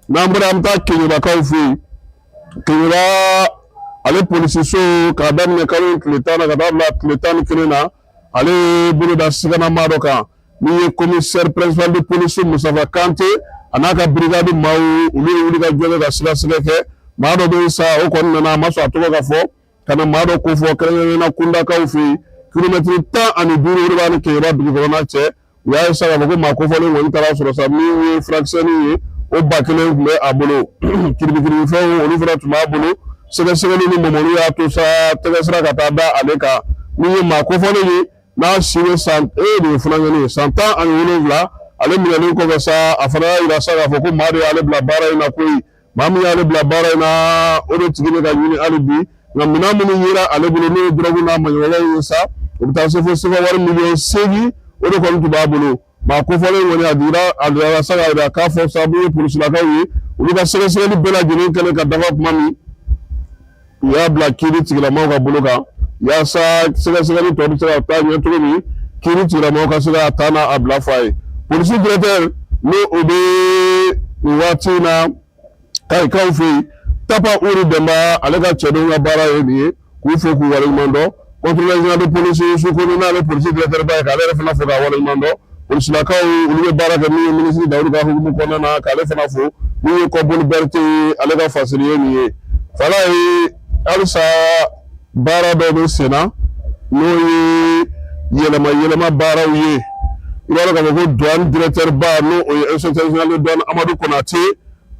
N'an bɔra, an bɛ taa Keɲebakaw fɛ yen. Keɲeba ale polisiso, k'a daminɛ kalo in tile 10 na ka taa bila tile 11 na, ale ye bolo da siganama dɔ kan min ye commissaire principal de police Mustafa Kante a n'a ka brigade maaw. Olu ye wulikajɔ kɛ ka sɛgɛsɛgɛ kɛ. Maa dɔ bɛ yen sa, o kɔni nana, a ma sɔn a tɔgɔ ka fɔ, ka na maa dɔ ko fɔ kɛrɛnkɛrɛnnenya la Kundakaw fɛ yen, kilomɛtiri 15, o de b'a ni Keɲeba dugu kɔnɔna cɛ. U y'a ye sa k'a fɔ ko maa kofɔlen kɔni taara sɔrɔ sa, min ye furakisɛnin ye, o 1000 tun bɛ a bolo, kiribikiribifɛnw olu fana tun b'a bolo. Sɛgɛsɛgɛli ni mɔmɔni y'a to sa, tɛgɛ sira ka taa da ale kan, min ye maa kofɔlen ye, n'a si bɛ san e de ye funankɛnin ye, san 17. Ale minɛlen kɔfɛ sa, a fana y'a jira sa k'a fɔ ko maa de y'ale bila baara in na koyi. Maa min y'ale bila baara in na, o de tigi bɛ ka ɲini hali bi. Nka minɛn minnu yera ale bolo, n'o ye dɔrɔgu n'a maɲɔgɔnw ye sa, o bɛ taa se fo sefa wari miliyɔn 8, o de kɔni tun b'a bolo. Maa kofɔlen kɔni, a dira a dira sa k'a jira k'a fɔ sa, min ye polisilakaw ye, olu ka sɛgɛsɛgɛli bɛɛ lajɛlen kɛlen ka dafa tuma min, u y'a bila kiiri tigilamaaw ka bolo kan, yaasa sɛgɛsɛgɛli tɔ bɛ se ka taa ɲɛ cogo min, kiiri tigilamaaw ka se ka taa n'a bila fɔ a ye. Polisi directeur, n'o o bɛ nin waati in na Kayikaw fɛ yen, Tapa Uri Dɛnba, ale ka cɛdenw ka baara ye nin ye, k'u fo k'u waleɲuman dɔn. Contrôleur général de police Yusu Kone, n'ale polisi directeur ba ye, k'ale yɛrɛ fana fo k'a waleɲuman dɔn. Polisilakaw, olu bɛ baara kɛ min ye minisiri Dawudu ka hukumu kɔnɔna na, k'ale fana fo. Min ye Kɔboli Berete ye, ale ka fasiri ye nin ye. Falaye, halisa baara dɔ bɛ sen na, n'o ye yɛlɛma yɛlɛma baaraw ye. I b'a dɔn k'a fɔ ko douane directeur ba, n'o o ye inspecteur général de douane Amadu Konate,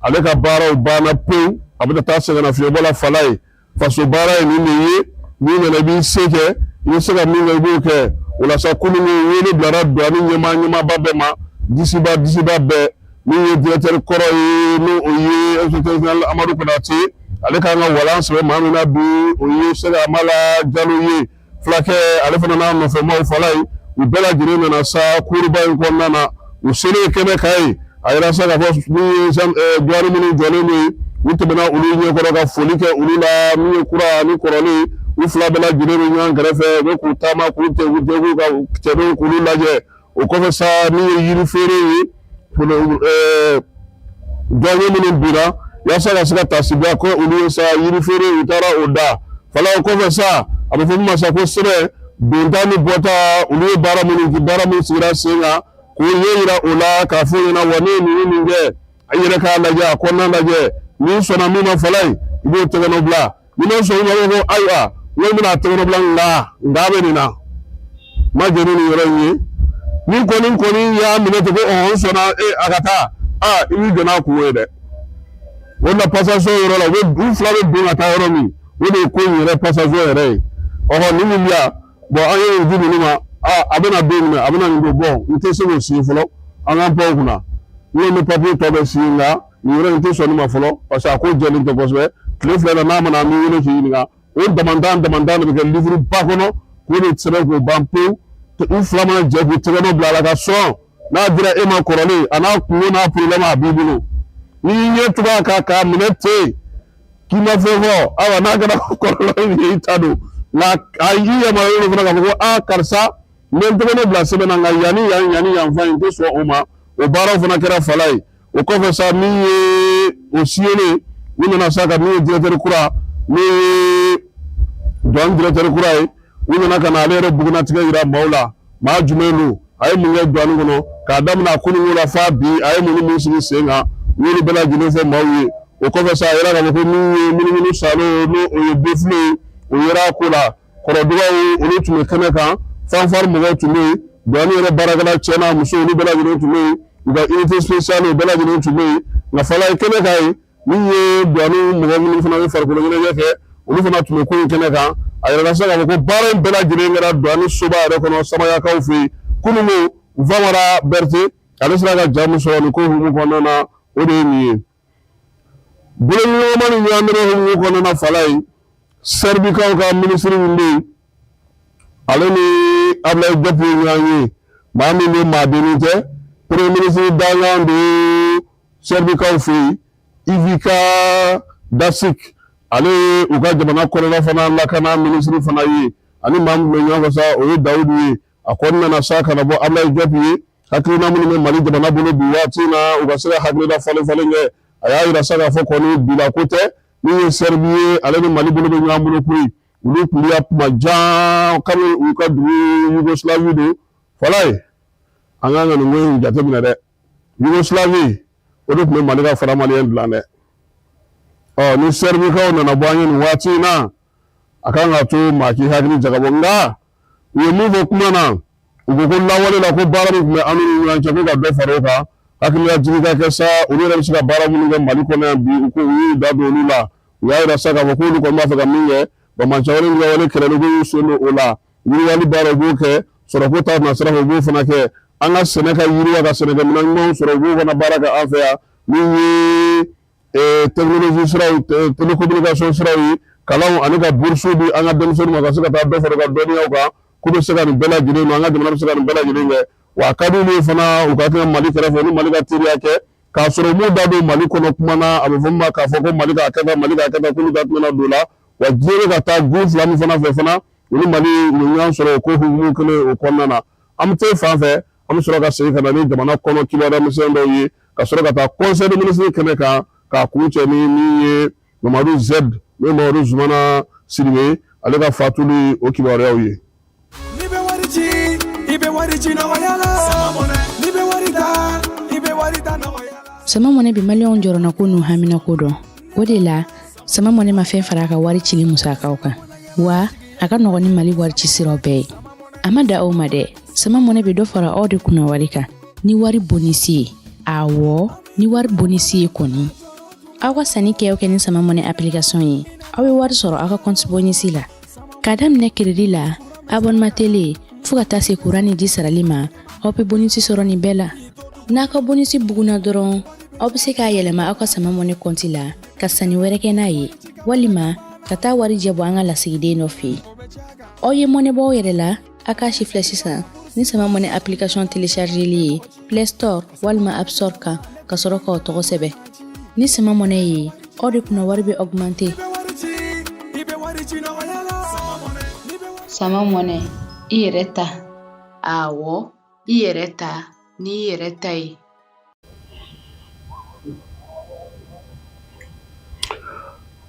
ale ka baaraw banna pewu, a bɛna taa sɛgɛnnafiɲɛbɔ la. Falaye, faso baara ye nin de ye, n'i nana i b'i se kɛ, i bɛ se ka min kɛ, i b'o kɛ. O la sa, kunun wele bilara douane ɲɛmaa ɲɛmaaba bɛɛ ma, disiba disiba bɛɛ. Min ye directeur kɔrɔ ye, n'o o ye inspecteur général Amadu Konate, ale kan ka walan sɛbɛ maa min na bi, o ye Sɛki Amala Jalo ye. Fulakɛ ale fana n'a nɔfɛmaaw Falaye u bɛɛ lajɛlen nana sa kuruba in kɔnɔna na. U selen kɛnɛ kan yen, a yira sa k'a fɔ min ye duwani minnu jɔlen don yen, u tɛmɛna olu ɲɛkɔrɔ ka foli kɛ olu la. Min ye kura ani kɔrɔlen, u fila bɛɛ lajɛlen bɛ ɲɔgɔn kɛrɛfɛ, u bɛ k'u taama k'u tɛgu ka cɛdenw k'olu lajɛ. O kɔfɛ sa, min ye yiri feere ye, douanier minnu binna, yaasa ka se ka taasibila kɛ olu ye sa, yiri feere u taara o da fala. O kɔfɛ sa, a bɛ fɔ min ma sa ko sɛbɛn donta ni bɔta, olu ye baara minnu kɛ, baara min sigira sen kan, k'o ɲɛ yira o la k'a fɔ ɲɛna wa ne ye ninnu min kɛ, a yɛrɛ k'a lajɛ, a kɔnɔna lajɛ. N'i sɔnna min ma Falaye, i b'o tɛgɛnɔ bila. N'i ma sɔn min ma, ko ayiwa, n ko n bɛna a tɛgɛnɔ bila, nka bɛ nin na, n ma jɛn ni nin yɔrɔ in ye. Ni kɔni y'a minɛ ten ko ɔhɔn, n sɔnna e a ka taa, aa, i b'i jɔ n'a kungo ye dɛ. O la passation yɔrɔ la, u bɛ u fila bɛ don ka taa yɔrɔ min, o de ye ko in yɛrɛ passation yɛrɛ ye. Ɔhɔn, nin min bɛ yan, bon, an ye nin di ninnu ma, aa, a bɛna don min, a bɛna nin don, bon, n tɛ se k'o signer fɔlɔ, an k'an pan o kunna. N ko n bɛ papiye tɔ bɛɛ signer, nka nin yɔrɔ in tɛ sɔn nin ma fɔlɔ, parce que a ko jɛlen tɛ kosɛbɛ. Tile 2 na, n'a ma na, an b'i wele k'i ɲininka. O damantan damantan de bɛ kɛ livre ba kɔnɔ k'o de sɛbɛn k'o ban pewu. U fila mana jɛ k'u tɛgɛ nɔ bila a la ka sɔn, n'a dira e ma kɔrɔlen, a n'a kungo n'a problème a b'i bolo. N'i y'i ɲɛ tugu a kan k'a minɛ ten k'i ma fɛn fɔ, ayiwa, n'a kɛra kɔlɔlɔ ye, i ta don. Nka a y'i yamaruyalen don fana k'a fɔ ko aa, karisa, n bɛ n tɛgɛ nɔ bila sɛbɛn na, nka yanni yan yanni yan fan in, n tɛ sɔn o ma. O baaraw fana kɛra Falaye. O kɔfɛ sa, min ye o siyelen, u nana sa ka min ye directeur kura, min ye douane directeur kura ye, u nana ka na ale yɛrɛ bugunnatigɛ yira maaw la. Maa jumɛn don, a ye mun kɛ douane kɔnɔ k'a daminɛ a kununko la f'a bi, a ye mun ni mun sigi sen kan, u y'olu bɛɛ lajɛlen fɔ maaw ye. O kɔfɛ sa, a yira k'a fɔ ko min ye munumunu salo, n'o o ye défilé ye, o yera a ko la. Kɔrɔdugaw, olu tun bɛ kɛnɛ kan, fanfare mɔgɔw tun bɛ yen, douane yɛrɛ baarakɛla cɛ n'a muso, olu bɛɛ lajɛlen tun bɛ yen, u ka unité spéciale, o bɛɛ lajɛlen tun bɛ yen. Nka Falaye, kɛnɛ kan yen, min ye douane mɔgɔ minnu fana bɛ farikolo ɲɛnajɛ kɛ, olu fana tun bɛ ko in kɛnɛ kan. A yirala sa k'a fɔ ko baara in bɛɛ lajɛlen kɛra douane soba yɛrɛ kɔnɔ Samayakaw fɛ yen kununko. Famara Berete, ale sera ka ja min sɔrɔ nin ko hukumu kɔnɔna na, o de ye nin ye. Bolodiɲɔgɔnma ni ɲɔgɔn dɛmɛ hukumu kɔnɔna na, Falaye, Sɛrbikaw ka minisiri min bɛ yen, ale ni Ablaye Diop ye ɲɔgɔn ye. Maa min bɛ maadennin tɛ, premier ministre dankan don Sɛrbikaw fɛ yen, Ivica Dacic, ale ye u ka jamana kɔnɔna fana lakana minisiri fana ye. Ani maa min bɛ ɲɔgɔn fɛ sa, o ye Dawudu ye. A kɔni nana sa ka na bɔ Ablaye Diop ye hakilina minnu bɛ Mali jamana bolo bi waati in na, u ka se ka hakilina falen falen kɛ. A y'a yira sa k'a fɔ kɔni bila ko tɛ, min ye Sɛribi ye, ale ni Mali bolo bɛ ɲɔgɔn bolo koyi. Olu tun bɛ yan kuma jan kabini u ka dugu Yougoslavie don. Falaye, an kan ka nin ko in jateminɛ dɛ. Yougoslavie, o de tun bɛ Mali ka franc malien dilan dɛ. Ɔ, ni Sɛrbikaw nana bɔ an ye nin waati in na, a kan ka to maa k'i hakili jagabɔ. Nka u ye min fɔ kuma na, u ko ko lawale la, ko baara min tun bɛ an n'u ni ɲɔgɔn cɛ, ko ka dɔ fara o kan, hakililajigin ka kɛ sa, olu yɛrɛ bɛ se ka baara minnu kɛ Mali kɔnɔ yan bi, u ko u y'u da don olu la. U y'a yira sa k'a fɔ k'olu kɔni b'a fɛ ka min kɛ, banbaanciwale ni wale kɛlɛli, k'u y'u sen don o la, yiriwali baara u b'o kɛ, sɔrɔko ta nasira fɛ u b'o fana kɛ, an ka sɛnɛ ka yiriwa, ka sɛnɛkɛminɛn ɲumanw sɔrɔ, u b'o fana baara kɛ an fɛ yan. Min ye technologie siraw, télécommunication siraw ye, kalanw ani ka bourse di an ka denmisɛnninw ma ka se ka taa dɔ fara u ka dɔnniyaw kan, k'u bɛ se ka nin bɛɛ lajɛlen don, an ka jamana bɛ se ka nin bɛɛ lajɛlen kɛ. Wa a ka di olu ye fana u ka kɛ Mali kɛrɛfɛ ni Mali ka teriya kɛ, k'a sɔrɔ u m'u da don Mali kɔnɔ kuma na, a bɛ fɔ min ma k'a fɔ ko Mali k'a kɛ tan, Mali k'a kɛ tan, k'olu da tɛna don o la. Wa diɲɛ bɛ ka taa gun fila min fana fɛ fana, u ni Mali u ye ɲɔgɔn sɔrɔ o ko hukumu kelen o kɔnɔna na. An bɛ taa fan fɛ, an bɛ sɔrɔ ka segin ka na ni jamana kɔnɔ kibaruya misɛn dɔw ye, ka sɔrɔ ka taa conseil des ministres kɛnɛ kan k'a kuncɛ ni min ye Mamadu Z, n'o ye Mamadu Zumana Sidibe, ale ka fatuli o kibaruyaw ye. N'i bɛ wari ci, i bɛ wari ci nɔgɔya la. N'i bɛ wari ta, i bɛ wari ta nɔgɔya la. Sama Mɔnɛ bɛ maliyɛnw jɔrɔnako n'u haminako dɔn. O de la, Sama Mɔnɛ ma fɛn fara a ka wari cili musakaw kan, wa a ka nɔgɔn ni Mali wari ci siraw bɛɛ ye. A ma da aw ma dɛ, Sama Mɔnɛ bɛ dɔ fara aw de kunna wari kan ni wari bonisi ye. Awɔ, ni wari bonisi ye kɔni. Aw ka sanni kɛ o kɛ ni Sama Mɔnɛ application ye, aw bɛ wari sɔrɔ aw ka compte bonisi la. K'a daminɛ crédit la, abonnement télé, fo ka taa se kuran ni ji sarali ma, aw bɛ bonisi sɔrɔ nin bɛɛ la. N'a ka bonisi bugunna dɔrɔn, aw bɛ se k'a yɛlɛma aw ka Sama Mɔnɛ kɔnti la ka sanni wɛrɛ kɛ n'a ye, walima ka taa warijɛ bɔ an ka lasigiden dɔ fɛ yen. Aw ye mɔnɛ bɔ aw yɛrɛ la, a k'a sifilɛ sisan ni Sama Money application téléchargeli ye Play Store walima App Store kan ka sɔrɔ k'aw tɔgɔ sɛbɛn. Ni Sama Money ye, aw de kunna wari bɛ augmenter. Sama Money, i yɛrɛ ta. Awɔ, i yɛrɛ ta n'i yɛrɛ ta ye.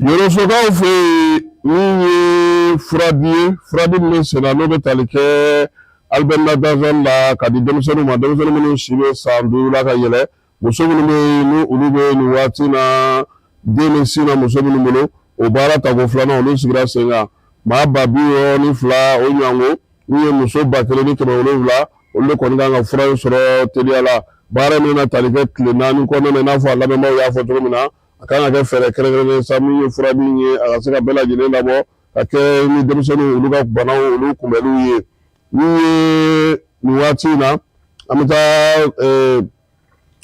Yorosokaw fɛ yen min ye furadi ye, furadi min bɛ senna n'o bɛ tali kɛ albendazole la ka di denmisɛnninw ma, denmisɛnnin minnu si bɛ san 5 la ka yɛlɛ, muso minnu bɛ yen ni olu bɛ nin waati na den bɛ sin na muso minnu bolo, o baara tako filanan olu sigira sen kan. Maa 62 o ɲɔgɔnko min ye muso 1700, olu de kɔni kan ka fura in sɔrɔ teliya la. Baara min na tali kɛ tile 4 kɔnɔna na, i n'a fɔ a lamɛnbaaw y'a fɔ cogo min na, a kan ka kɛ fɛɛrɛ kɛrɛnkɛrɛnnen sa min ye fura min ye a ka se ka bɛɛ lajɛlen labɔ ka kɛ ni denmisɛnninw olu ka banaw olu kunbɛnliw ye. Min ye nin waati in na, an bɛ taa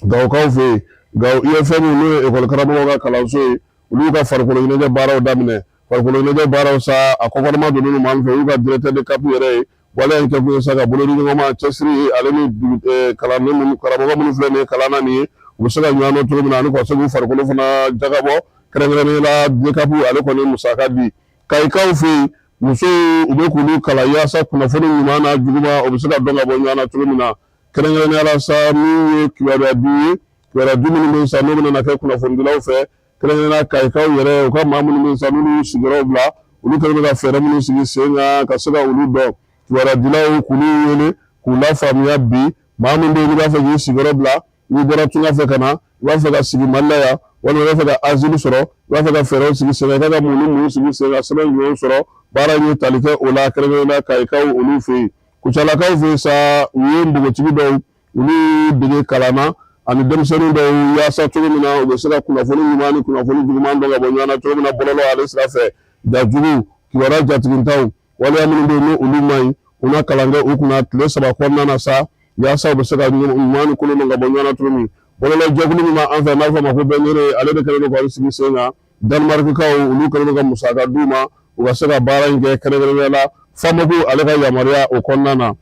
Gawokaw fɛ yen, Gawo IFM n'o ye ekɔli karamɔgɔw ka kalanso ye, olu y'u ka farikolo ɲɛnajɛ baaraw daminɛ. Farikolo ɲɛnajɛ baaraw sa, a kɔkɔrɔma donnen don maa min fɛ, o y'u ka directeur de CAP yɛrɛ ye. Waleya in kɛkun ye sa ka bolodiɲɔgɔnma, cɛsiri ale ni kalanden minnu, karamɔgɔ minnu filɛ nin ye kalan na nin ye, u bɛ se ka ɲɔgɔn dɔn cogo min na ani ka se k'u farikolo fana jagabɔ. Kɛrɛnkɛrɛnnenya la, DCAP ale kɔni ye musaka di. Kayikaw fɛ yen, musow u bɛ k'olu kalan yaasa kunnafoni ɲuman n'a juguman o bɛ se ka dɔn ka bɔ ɲɔgɔn na cogo min na. Kɛrɛnkɛrɛnnenya la sa, min ye kibaruya di ye, kibaruya di minnu bɛ yen sa n'o bɛna kɛ kunnafonidilaw fɛ, kɛrɛnkɛrɛnnenya la Kayikaw yɛrɛ, u ka maa minnu bɛ yen sa n'olu y'u sigiyɔrɔw bila, olu kɛlen bɛ ka fɛɛrɛ minnu sigi sen kan ka se ka olu dɔn. Kibaruya dilaw k'olu wele k'u lafaamuya bi, maa min bɛ yen n'i b'a fɛ k'i sigiyɔrɔ bila, n'i bɔra tunga fɛ ka na, i b'a fɛ ka sigi Mali la yan, walima i b'a fɛ ka asile sɔrɔ, i b'a fɛ ka fɛɛrɛw sigi sen kan, i ka kan ka mun ni mun sigi sen kan, sɛbɛn jumɛnw sɔrɔ, baara in ye tali kɛ o la kɛrɛnkɛrɛnnenya la Kayikaw olu fɛ yen. Kucalakaw fɛ yen sa, u ye npogotigi dɔw olu dege kalan na ani denmisɛnnin dɔw yaasa cogo min na u bɛ se ka kunnafoni ɲuman ni kunnafoni juguman dɔn ka bɔ ɲɔgɔn na cogo min na bɔlɔlɔ ale sira fɛ. Jajugu, kibaruya jatigintaw, waleya minnu bɛ yen ni olu man ɲi, u na kalan kɛ u kunna tile 3 kɔnɔna na sa yaasa u bɛ se ka ɲuman ni kolon dɔn ka bɔ ɲɔgɔn na cogo min. Bɔlɔlɔ jɛkulu min b'an fɛ n'a bɛ fɔ a ma ko Bɛnere, ale de kɛlen don k'ale sigi sen kan. Danemarkikaw olu kɛlen don ka musaka d'u ma u ka se ka baara in kɛ, kɛrɛnkɛrɛnnenya la FAMOC ale ka yamaruya o kɔnɔna na.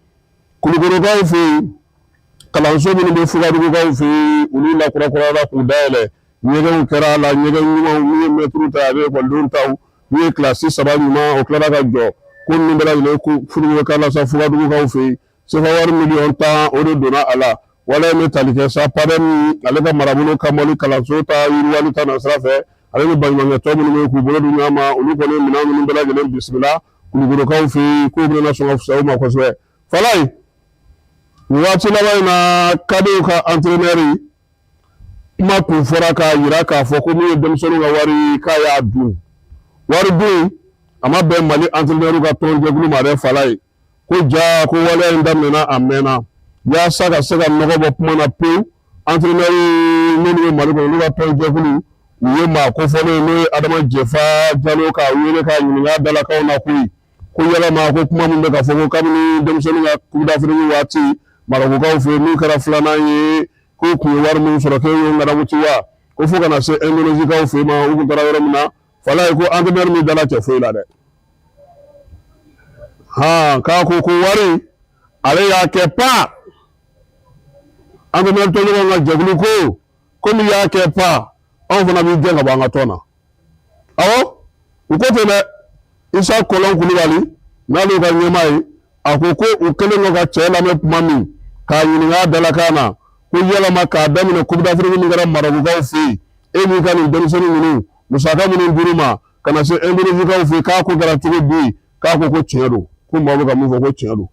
Kulukorokaw fɛ yen, kalanso minnu bɛ Fugadugukaw fɛ yen, olu lakurakurayara k'u dayɛlɛ. Ɲɛgɛnw kɛra a la, ɲɛgɛn ɲumanw min ye mɛtiriw ta ye ani ekɔlidenw taw, min ye kilasi 3 ɲuman, o tilara ka jɔ. Ko ninnu bɛɛ lajɛlen furuko k'a la sa Fugadugukaw fɛ yen. Sefa wari miliyɔn 10 o de donna a la. Waleya in bɛ tali kɛ sa PADEM ale ka marabolo kanbɔli kalanso ta yiriwali ta nasira fɛ, ale ni baɲumankɛ tɔn minnu bɛ yen k'u bolo di ɲɔgɔn ma, olu kɔni ye minɛn ninnu bɛɛ lajɛlen bisimila Kulukorokaw fɛ yen, k'o bɛna sɔn ka fisaya u ma kosɛbɛ. Falaye, nin waati laban in na, kadew ka entraîneur kuma tun fɔra k'a jira k'a fɔ ko min ye denmisɛnninw ka wari ye k'a y'a dun. Wari dun a ma bɛn Mali entraîneur ka tɔnjɛkulu ma dɛ Falaye. Ko ja ko waleya in daminɛna a mɛnna, yaasa ka se ka nɔgɔ bɔ kuma na pewu. Entraîneur minnu bɛ Mali kɔnɔ, olu ka tɔnjɛkulu, u ye maa kofɔlen ye n'o ye Adama Jɛfa Jalo k'a wele k'a ɲininka dalakanw na koyi, ko yalama ko kuma min bɛ ka fɔ ko kabini denmisɛnninw ka Coupe d'Afrique waati Marɔkukaw fɛ yen n'u kɛra filanan ye, k'u tun ye wari min sɔrɔ k'e y'o ŋanamuti wa, ko fo ka na se Indonésikaw fɛ yen ma, u tun taara yɔrɔ min na. Falaye ko entraîneur min dala cɛ foyi la dɛ, han k'a ko ko wari ale y'a kɛ pa. Entraîneur tɔɲɔgɔnw ka jɛkulu ko komi i y'a kɛ pa, anw fana b'i gɛn ka bɔ an ka tɔn na. Awɔ, u ko ten dɛ. Isa Kɔlɔn Kulubali n'ale ka ɲɛmaa ye, a ko ko u kɛlen kɔ ka cɛ lamɛn tuma min k'a ɲininka a dalakan na ko yalama k'a daminɛ Coupe d'Afrique min kɛra Marɔkukaw fɛ yen, e n'i ka nin denmisɛnnin ninnu musaka minnu dir'u ma ka na se Indonésikaw fɛ yen, k'a ko kɛra cogo di? K'a ko ko tiɲɛ don, ko maaw bɛ ka min fɔ ko tiɲɛ don.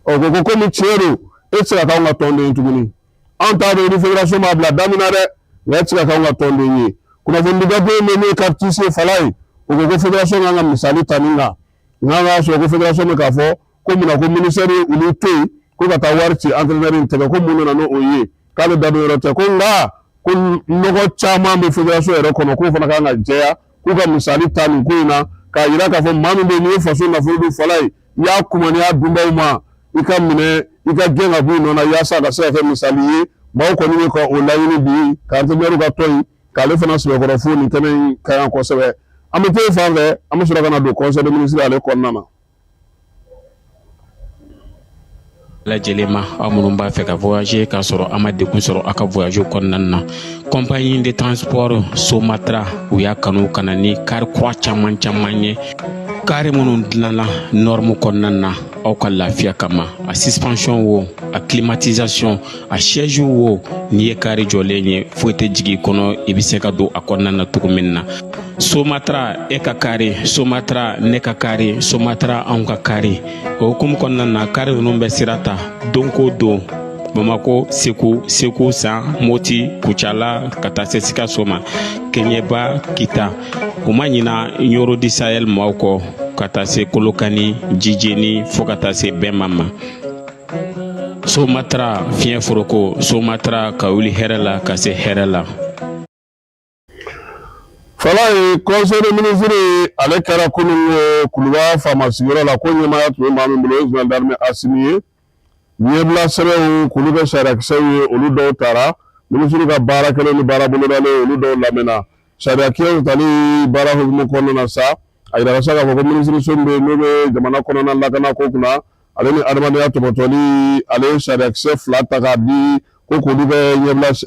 Ɔ ko ko komi tiɲɛ don, e tɛ se ka k'anw ka tɔnden ye tuguni. Anw t'a dɔn ni fédération b'a bila da min na dɛ, nka e tɛ se ka k'anw ka tɔnden ye. Kunnafonidi gafe min n'o ye CAPTIS ye Falaye, o ko ko fédération kan ka misali ta nin kan. N'a y'a sɔrɔ ko fédération bɛ k'a fɔ ko munna ko ministère ye olu to yen ko ka taa wari ci entraîneur in tɛgɛ, ko mun nana n'o ye, k'ale da don yɔrɔ tɛ, ko nka ko nɔgɔ caman bɛ fédération yɛrɛ kɔnɔ, k'o fana kan ka jɛya, k'u ka misali ta nin ko in na k'a jira k'a fɔ maa min bɛ yen n'i ye faso nafolo dun Falaye, i y'a kumaniya dunbaw ma, i ka minɛ, i ka gɛn ka bɔ i nɔ na yaasa a ka se ka kɛ misali ye. Maaw kɔni bɛ ka o laɲini bi ka entraîneur ka tɔn in k'ale fana sɛbɛkɔrɔ fo nin kɛnɛ in ka ɲi kosɛbɛ. An bɛ to yen fan fɛ, an bɛ sɔrɔ ka na don conseil des ministres ale kɔnɔna na. Lajɛlen ma, aw minnu b'a fɛ ka voyager k'a sɔrɔ a ma degun sɔrɔ aw ka voyage kɔnɔna na, compagnie de transport Somatra, u y'a kanu ka na ni kari kura caman caman ye, kari minnu dilanna norme kɔnɔna na aw ka lafiya kama. A suspension wo, a climatisation, a siège wo, n'i ye kari jɔlen ye, foyi tɛ jigin i kɔnɔ, i bɛ se ka don a kɔnɔna na cogo min na. Somatra, e ka kari Somatra, ne ka kari Somatra, anw ka kari. O hukumu kɔnɔna na, kari ninnu bɛ sira ta don ko don Bamako, Segu, Segu San, Moti, Kucala, ka taa se Sikaso ma, Keɲeba, Kita. U ma ɲina Ɲoro du Sahel maaw kɔ, ka taa se Kolokani, Jijeni, fo ka taa se Bɛnma ma. Somatra, fiɲɛ foroko Somatra, ka wuli hɛrɛ la ka se hɛrɛ la. Falaye, conseil des ministres ale kɛra kunun Kuluba faama sigiyɔrɔ la, ko ɲɛmaaya tun bɛ maa min bolo, o ye général d'armée Asimi ye. Ɲɛbila sɛbɛnw k'olu kɛ sariyakisɛw ye, olu dɔw tara. Minisiri ka baara kɛlen ni baara bolodalen, olu dɔw lamɛnna. Sariyakisɛw tali baara hukumu kɔnɔna na sa, a yirala sa k'a fɔ ko minisiriso min bɛ yen, n'o bɛ jamana kɔnɔna lakana ko kunna ale ni adamadenya tɔpɔtɔli, ale ye sariyakisɛ fila ta k'a di ko k'olu kɛ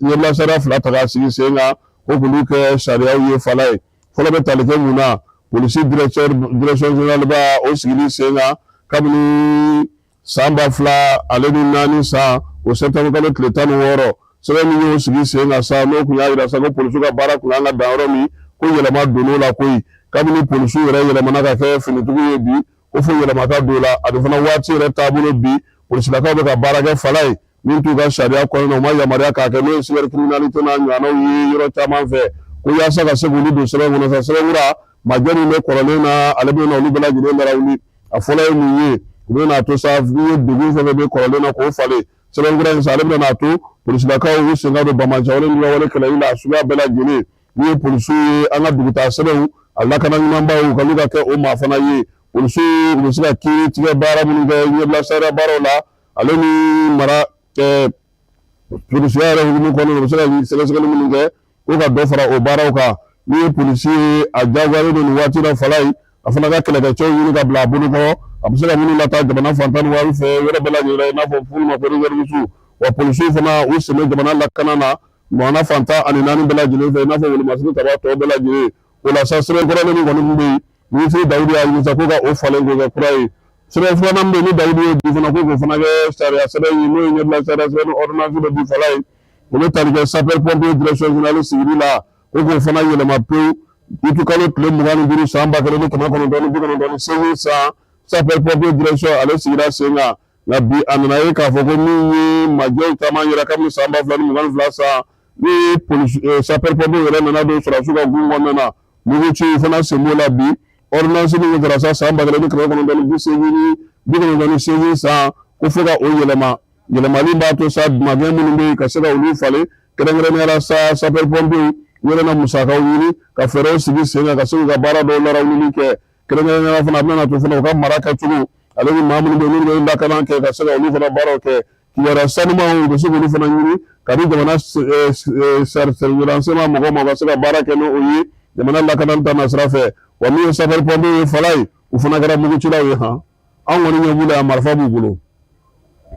ɲɛbila sariya fila ta k'a sigi sen kan, ko k'olu kɛ sariyaw ye. Falaye, fɔlɔ bɛ tali kɛ mun na? Polisi direction générale ba, o sigili sen kan kabini san 2004 san, o septembre kalo tile 16, sɛbɛn min y'o sigi sen kan sa, n'o tun y'a jira sa ko polisiw ka baara tun kan ka dan yɔrɔ min, ko yɛlɛma donn'o la koyi. Kabini polisiw yɛrɛ yɛlɛmana ka kɛ finitigiw ye bi, ko fo yɛlɛma ka don o la. Ani fana waati yɛrɛ taabolo, bi polisilakaw bɛ ka baara kɛ, Falaye, min t'u ka sariya kɔnɔna na, u ma yamaruya k'a kɛ, n'o ye cybercriminalité n'a ɲɔgɔnnaw ye yɔrɔ caman fɛ, ko yaasa ka se k'olu don sɛbɛn kɔnɔ sa, sɛbɛn kura majɛ min bɛ kɔrɔlen na, ale bɛ na olu bɛɛ lajɛlen lawuli. A fɔlɔ ye mun ye? U bɛ n'a to sa, n'i ye degun fɛn fɛn bɛ kɔrɔlen na k'o falen sɛbɛn kura in sa, ale bɛ n'a to polisilakaw u sen ka don banbaanciwale ni wale kɛlɛli la a suguya bɛɛ lajɛlen. N'u ye polisiw ye, an ka dugutaa sɛbɛnw a lakana ɲumanbaw ka n'u ka kɛ o maa fana ye. Polisiw, u bɛ se ka kiiri tigɛ baara minnu kɛ ɲɛbila sariya baaraw la, ale ni mara polisiya yɛrɛ hukumu kɔnɔna, u bɛ se ka sɛgɛsɛgɛli minnu kɛ, ko ka dɔ fara o baaraw kan. N'i ye polisi ye, a diyagoyalen don nin waati la, Falaye, a fana ka kɛlɛkɛcɛw ɲini ka bila a bolo kɔrɔ, a bɛ se ka minnu lataa jamana fan tan ni waati fɛ yɔrɔ bɛɛ lajɛlen, i n'a fɔ f'olu ma ko réserviste. Wa polisiw fana, u sen bɛ jamana lakana na jamana fan 14 bɛɛ lajɛlen fɛ, i n'a fɔ wolomasiri taba tɔw bɛɛ lajɛlen. O la sa, sɛbɛn kɔrɔlen min kɔni tun bɛ yen, minisiri Dawudu y'a ɲini sa ko ka o falen k'o kɛ kura ye. Sɛbɛn filanan min bɛ yen ni Dawudu y'o di fana, ko k'o fana kɛ sariya sɛbɛn ye, n'o ye ɲɛbila sariya sɛbɛn ni ordonnance bɛ di, Falaye, o bɛ tali kɛ sapeur pompier direction générale sigili la, ko k'o fana yɛlɛma pewu. Uti kalo tile 25 san 1998 san, sapeur pompier direction ale sigira sen kan. Nka bi, a nana ye k'a fɔ ko min ye majɛw caman yira kabini san 2022 san, ni polisi sapeur pompier yɛrɛ nana don sɔrɔdasiw ka gun kɔnɔna na, muguci fana sen b'o la. Bi ordonnance min kɛra sa san 1998 san, ko fo ka o yɛlɛma. Yɛlɛmali b'a to sa, magɛn minnu bɛ yen, ka se ka olu falen, kɛrɛnkɛrɛnnenya la sa, sapeur pompier u yɛrɛ na musakaw ɲini ka fɛɛrɛw sigi sen kan ka se k'u ka baara dɔw larawuli kɛ. Kɛrɛnkɛrɛnnenya la fana, a bɛna to fana u ka mara kɛcogo, ale ni maa minnu bɛ yen n'olu bɛ lakana kɛ, ka se ka olu fana baaraw kɛ. Kibaruya sanumanw, u bɛ se k'olu fana ɲini ka di jamana renseignement mɔgɔw ma, u ka se ka baara kɛ n'o ye jamana lakana ta nasira fɛ. Wa min ye sapeur pompier ye, Falaye, u fana kɛra mugucilaw ye. Han, an kɔni ɲɛ b'u la yan, marifa b'u bolo.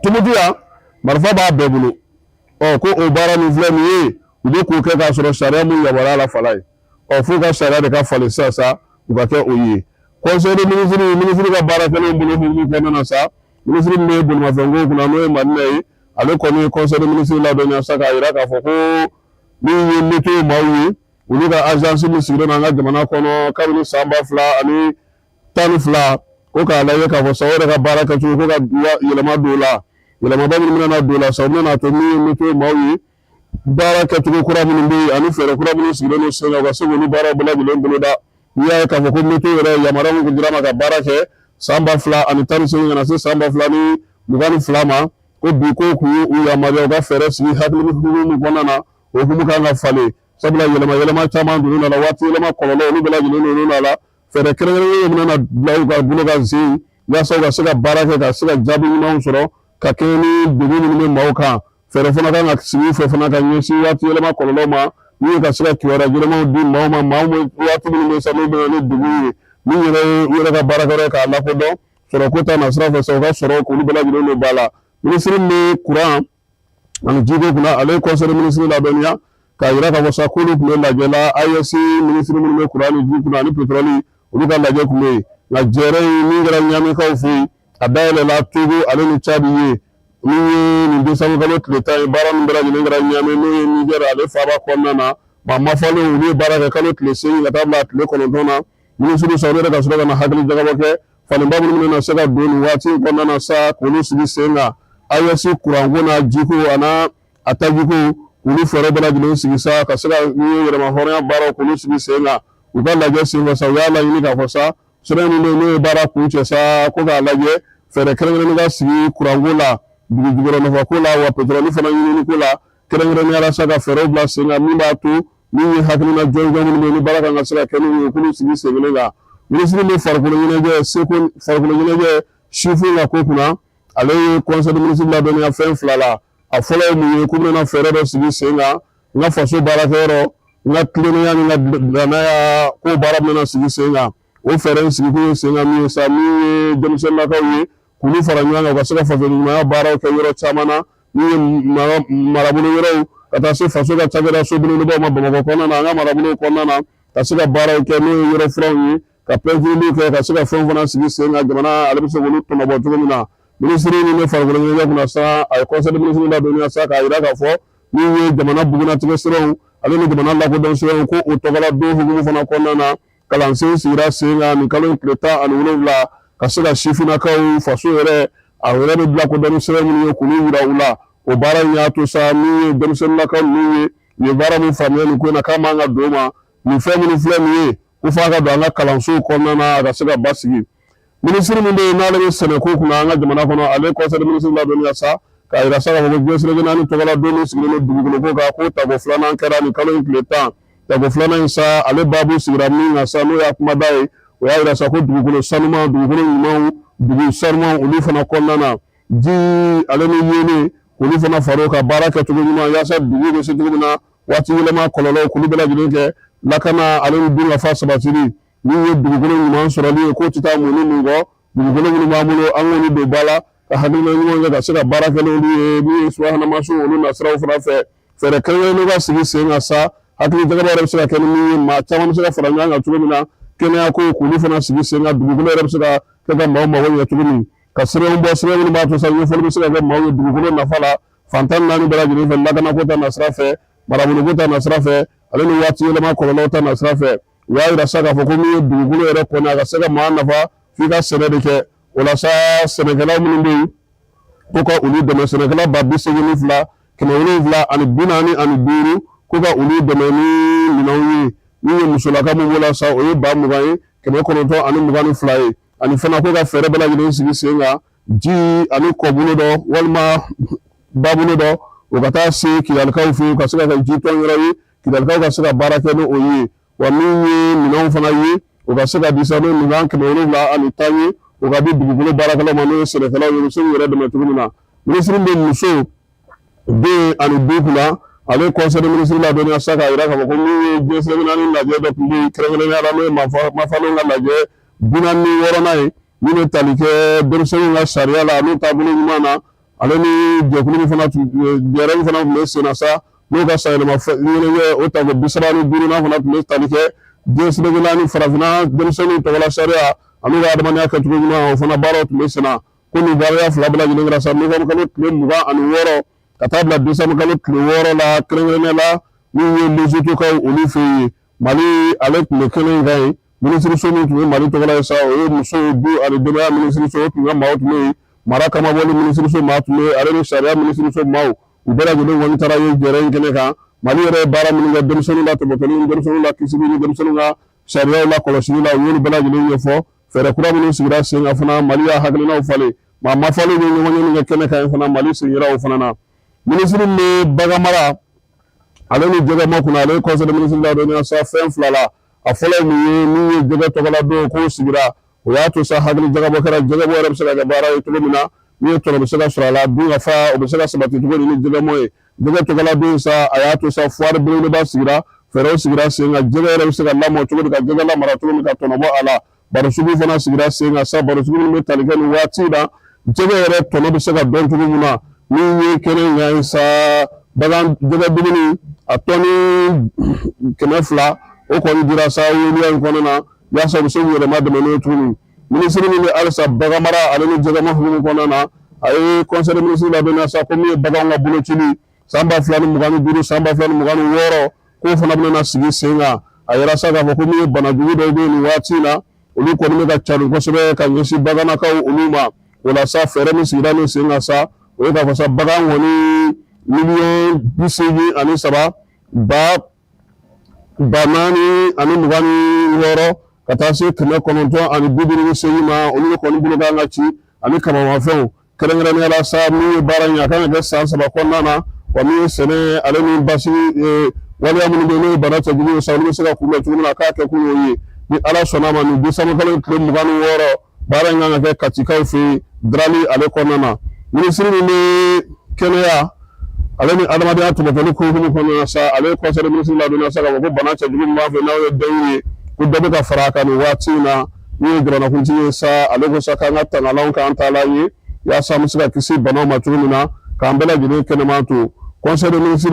Tumutu yan, marifa b'a bɛɛ bolo. Ɔ, ko o baara min filɛ nin ye, u bɛ k'o kɛ k'a sɔrɔ sariya mun yamaruya la, Falaye. Ɔ, f'u ka sariya de ka falen sisan sa, u ka kɛ o ye. Conseil des ministres, minisiri ka baara kɛlenw bolo hukumu kɔnɔna na sa, minisiri min bɛ bolimafɛnko kunna, n'o ye Madina ye, ale kɔni ye conseil des ministres ladɔnniya sa k'a jira k'a fɔ ko min ye météo maaw ye, olu ka agence min sigilen don an ka jamana kɔnɔ kabini san 2012, ko k'a lajɛ k'a fɔ sa, o yɛrɛ ka baara kɛcogo, ko ka yɛlɛma don o la. Yɛlɛmaba minnu bɛna don o la sa, o bɛna to min ye météo maaw ye, baara kɛcogo kura minnu bɛ yen ani fɛɛrɛ kura minnu sigilen don sen kan, u ka se k'olu baaraw bɛɛ lajɛlen boloda. N'i y'a ye k'a fɔ ko météo yɛrɛ yamaruya min tun dira ma ka baara kɛ san 2018 ka na se san 2022 ma, ko bi ko k'u ye u yamaruya u ka fɛɛrɛ sigi hakili hukumu min kɔnɔna na, o hukumu kan ka falen, sabula yɛlɛma yɛlɛma caman donn'o la, waati yɛlɛma kɔlɔlɔ, olu bɛɛ lajɛlen donn'o la. Fɛɛrɛ kɛrɛnkɛrɛnnen bɛna bila u ka bolo kan sen yaasa u ka se ka baara kɛ, ka se ka jaabi ɲumanw sɔrɔ ka kɛɲɛ ni degun minnu bɛ maaw kan. Fɛɛrɛ fana kan ka sigi u fɛ fana ka ɲɛsin waati yɛlɛma kɔlɔlɔ ma, min ye ka se ka kibaruya jɛlenmanw di maaw ma, maaw waati minnu bɛ sa n'u bɛ na ni degun ye, min yɛrɛ ye u yɛrɛ ka baarakɛyɔrɔ ye k'a lakodɔn sɔrɔko ta nasira fɛ sa, u ka sɔrɔ k'olu bɛɛ lajɛlen don ba la. Minisiri min bɛ kuran ani jiko kunna, ale ye conseil des ministres ladɔnniya k'a jira k'a fɔ sa k'olu tun bɛ lajɛ la AES minisiri minnu bɛ kuran ni ji kunna ani pétrole, olu ka lajɛ tun bɛ yen. Nka jɛrɛ in min kɛra Ɲamekaw fɛ yen, a dayɛlɛla Togo ale ni Cadi ye. Min ye nin décembre kalo tile 10 ye, baara min bɛɛ lajɛlen kɛra Ɲame, n'o ye Niger ale faaba kɔnɔna na, maa mafalenw olu ye baara kɛ kalo tile 8 ka taa bila tile 9 na. Minisiri sa, olu yɛrɛ ka sɔrɔ ka na hakili jagabɔ kɛ falenba minnu bɛna se ka don nin waati in kɔnɔna na sa, k'olu sigi sen kan AES kuranko n'a jiko an'a a tajiko, k'olu fɛɛrɛ bɛɛ lajɛlen sigi sa, ka se ka min ye yɛrɛma hɔrɔnya baaraw k'olu sigi sen kan. U ka lajɛ senfɛ sa, u y'a laɲini k'a fɔ sa sɛbɛn min bɛ yen n'o ye baara kuncɛ sa, ko k'a lajɛ fɛɛrɛ kɛrɛnkɛrɛnnen ka sigi kuranko la, dugu jukɔrɔ nafako la, wa pétrole fana ɲinini ko la, kɛrɛnkɛrɛnnenya la sa ka fɛɛrɛw bila sen kan min b'a to min ye hakilina jɔnjɔn minnu bɛ yen ni baara kan ka se ka kɛ n'u ye, k'olu sigi sen kelen kan. Minisiri min farikolo ɲɛnajɛ seko farikolo ɲɛnajɛ sifinw ka ko kunna, ale ye conseil des ministres ladɔnniya fɛn fila la. A fɔlɔ ye mun ye? K'u bɛna fɛɛrɛ dɔ sigi sen kan, n ka faso baarakɛyɔrɔ, n ka tilennenya ni n ka danaya, k'o baara bɛna sigi sen kan. O fɛɛrɛ in sigikun ye sen kan min ye sa, min ye denmisɛnninnakaw ye, k'olu fara ɲɔgɔn kan u ka se ka faso ɲumanya baaraw kɛ yɔrɔ caman na, min ye marabolo yɔrɔw ka taa se faso ka cakɛda so belebelebaw ma Bamakɔ kɔnɔna na, an ka marabolow kɔnɔna na, ka se ka baaraw kɛ, n'o ye yɔrɔ furanw ye, ka pɛntiriliw kɛ, ka se ka fɛnw fana sigi sen kan, jamana ale bɛ se k'olu tɔnɔbɔ cogo min na. Minisiri min bɛ farikolo ɲɛnajɛ kunna sa, a ye conseil des ministres ladɔnniya sa k'a jira k'a fɔ min ye jamana bugunnatigɛ siraw ale ni jamana lakodɔn siraw, ko o tɔgɔla don hukumu fana kɔnɔna na, kalansen sigira sen kan nin kalo in tile 17, ka se ka sifinnakaw faso yɛrɛ a yɛrɛ bɛ lakodɔn ni sira minnu ye, k'olu yira u la. O baara in y'a to sa, min ye denmisɛnninnakaw ninnu ye, u ye baara min faamuya nin ko in na, k'a man ka don o ma nin fɛn minnu filɛ nin ye, ko f'a ka don an ka kalansow kɔnɔna na, a ka se ka basigi. Minisiri min bɛ yen n'ale bɛ sɛnɛko kunna an ka jamana kɔnɔ, ale conseil des ministres ladɔnniya sa k'a jira sa k'a fɔ ko diɲɛ seleke naani tɔgɔla don min sigilen don dugukolo ko kan, k'o tako filanan kɛra nin kalo in tile 10. Tako filanan in sa, ale baabu sigira min kan sa, n'o y'a kumada ye, o y'a jira sa ko dugukolo sanuman, dugukolo ɲumanw, dugu sanumanw, olu fana kɔnɔna na, ji ale ni yeelen, k'olu fana far'o kan, baara kɛcogo ɲuman yaasa dugu bɛ se cogo min na waati yɛlɛma kɔlɔlɔw k'olu bɛɛ lajɛlen kɛ, lakana ale ni dunkafa sabatili, min ye dugukolo ɲuman sɔrɔli ye, k'o tɛ taa mun ni mun kɔ. Dugukolo minnu b'an bolo, an k'olu don ba la ka hakilina ɲuman kɛ ka se ka baara kɛ n'olu ye, min ye subahana mansinw olu nasiraw fana fɛ, fɛɛrɛ kɛrɛnkɛrɛnnenw ka sigi sen kan sa, hakili jagabɔ yɛrɛ bɛ se ka kɛ ni min ye, maa caman bɛ se ka fara ɲɔgɔn kan cogo min na, kɛnɛya ko k'olu fana sigi sen kan, dugukolo yɛrɛ bɛ se ka kɛ ka maaw mago ɲɛ cogo min, ka sɛbɛnw bɔ, sɛbɛn minnu b'a to sa ɲɛfɔli bɛ se ka kɛ maaw ye dugukolo nafa la fan 14 bɛɛ lajɛlen fɛ, lakanako ta nasira fɛ, maraboloko ta nasira fɛ, ale ni waati yɛlɛma kɔlɔlɔw ta nasira fɛ. U y'a jira sa k'a fɔ ko min ye dugukolo yɛrɛ kɔni, a ka se ka maa nafa, f'i ka sɛnɛ de kɛ. O la sa, sɛnɛkɛla minnu bɛ yen, ko ka olu dɛmɛ, sɛnɛkɛla 82,745, ko ka olu dɛmɛ ni minɛnw ye. Min ye musolaka min b'o la sa, o ye 20 922 ye. Ani fana ko ka fɛɛrɛ bɛɛ lajɛlen sigi sen kan, ji ani kɔbolo dɔ walima babolo dɔ, o ka taa se Kidalikaw fɛ yen, ka se ka kɛ jitɔn yɔrɔ ye, Kidalikaw ka se ka baara kɛ ni o ye. Wa min ye minɛnw fana ye, o ka se ka di sa, n'o minɛn 710 ye, o ka di dugukolo baarakɛlaw ma, n'o ye sɛnɛkɛlaw ye, u bɛ se k'u yɛrɛ dɛmɛ cogo min na. Minisiri bɛ muso, den ani du kunna, ale conseil des ministres ladɔnniya sa k'a jira k'a fɔ ko min ye diɲɛ seleke naani lajɛ dɔ tun bɛ yen, kɛrɛnkɛrɛnnenya la n'o ye mafalenw ka lajɛ 46nan ye, min bɛ tali kɛ denmisɛnninw ka sariya la n'u taabolo ɲuman na, ale ni jɛkulu min fana tun jɛrɛ min fana tun bɛ sen na sa, n'o ka sanyɛlɛma ɲɛnajɛ o tako 35nan fana tun bɛ tali kɛ diɲɛ seleke naani farafinna denmisɛnninw tɔgɔla sariya ani ka adamadenya kɛcogo ɲuman, o fana baaraw tun bɛ sen na. Ko nin baaraya fila bɛɛ lajɛlen kɛra sa novembre kalo tile 26 ka taa bila décembre kalo tile 6 la, kɛrɛnkɛrɛnnenya la min ye Lesothokaw olu fɛ yen. Mali ale tun bɛ kɛnɛ in kan yen. Minisiriso min tun ye Mali tɔgɔla ye sa, o ye musow, du ani denbaya minisiriso, o tun ka maaw tun bɛ yen, mara kamabɔli minisiriso maa tun bɛ yen, ale ni sariya minisiriso maaw, u bɛɛ lajɛlen kɔni taara ye jɛrɛ in kɛnɛ kan. Mali yɛrɛ ye baara minnu kɛ denmisɛnninw la tɔpɔtɔli ni denmisɛnninw la kisili ni denmisɛnninw ka sariyaw la kɔlɔsili la, u y'olu bɛɛ lajɛlen ɲɛfɔ. Fɛɛrɛ kura minnu sigira sen kan fana, Mali y'a hakilinaw falen. Maa mafalenw ye ɲɔgɔn ye min kɛ kɛnɛ kan fana, Mali sen yera o fana na. Minisiri min bɛ baganmara ale ni jɛgɛmɔ kunna, ale ye conseil des ministres ladɔnniya sa fɛn fila la. A fɔlɔ ye mun ye? Min ye jɛgɛ tɔgɔla don k'o sigira, o y'a to sa hakili jagabɔ kɛra, jɛgɛbɔ yɛrɛ bɛ se ka kɛ baara ye cogo min na, min ye tɔnɔ bɛ se ka sɔrɔ a la, dunkafa o bɛ se ka sabati cogo di ni jɛgɛmɔ ye. Jɛgɛ tɔgɔla don sa, a y'a to sa foire belebeleba sigira, fɛɛrɛw sigira sen kan, jɛgɛ yɛrɛ bɛ se ka lamɔ cogo di, ka jɛgɛ lamara cogo min, ka tɔnɔ bɔ a la. Baro sugu fana sigira sen kan sa, baro sugu minnu bɛ tali kɛ nin waati in na jɛgɛ yɛrɛ tɔnɔ bɛ se ka dɔn cogo min na min ye kɛnɛ in kan ye sa bagan jɛgɛ dumuni a tɔni 200 o kɔni dira sa waleya in kɔnɔna na yaasa u bɛ se k'u yɛrɛ madɛmɛ n'o ye cogo min minisiri min bɛ halisa baganmara ale ni jɛgɛmɔ hukumu kɔnɔna na a ye conseil des ministres ladɔnniya sa ko min ye baganw ka bolocili san 2025 san 2026 k'o fana bɛna sigi sen kan a yira sa k'a fɔ ko min ye bana jugu dɔw bɛ yen nin waati in na olu kɔni bɛ ka carin kosɛbɛ ka ɲɛsin bagannakaw olu ma o la sa fɛɛrɛ min sigira nin sen kan sa o ye k'a fɔ sa bagan kɔni 83 426 ka taa se 958 ma olu de kɔni bolo kan ka ci ani kamamafɛnw kɛrɛnkɛrɛnnenya la sa min ye baara in ye a kan ka kɛ san 3 kɔnɔna na wa min ye sɛnɛ ale ni basigi waleya minnu bɛ yen n'o ye bana cɛjugu ye sa olu bɛ se ka kunbɛn cogo min na k'a kɛ kun y'o ye ni ala sɔnna a ma nin décembre kalo tile 26 baara in kan ka kɛ katikaw fɛ yen Darali ale kɔnɔna na minisiri min bɛ kɛnɛya ale ni adamadenya tɔpɔtɔli ko hukumu kɔnɔna na sa ale ye conseil des ministres ladɔnniya sa k'a fɔ ko bana cɛjugu min b'an fɛ n'o ye dengue ye ko dɔ bɛ ka fara a kan nin waati in na min ye jamanakuntigi ye sa ale ko sa k'an ka tangalanw k'an taalan ye yaasa an bɛ se ka kisi banaw ma cogo min na k'an bɛɛ lajɛlen kɛnɛman to conseil des ministres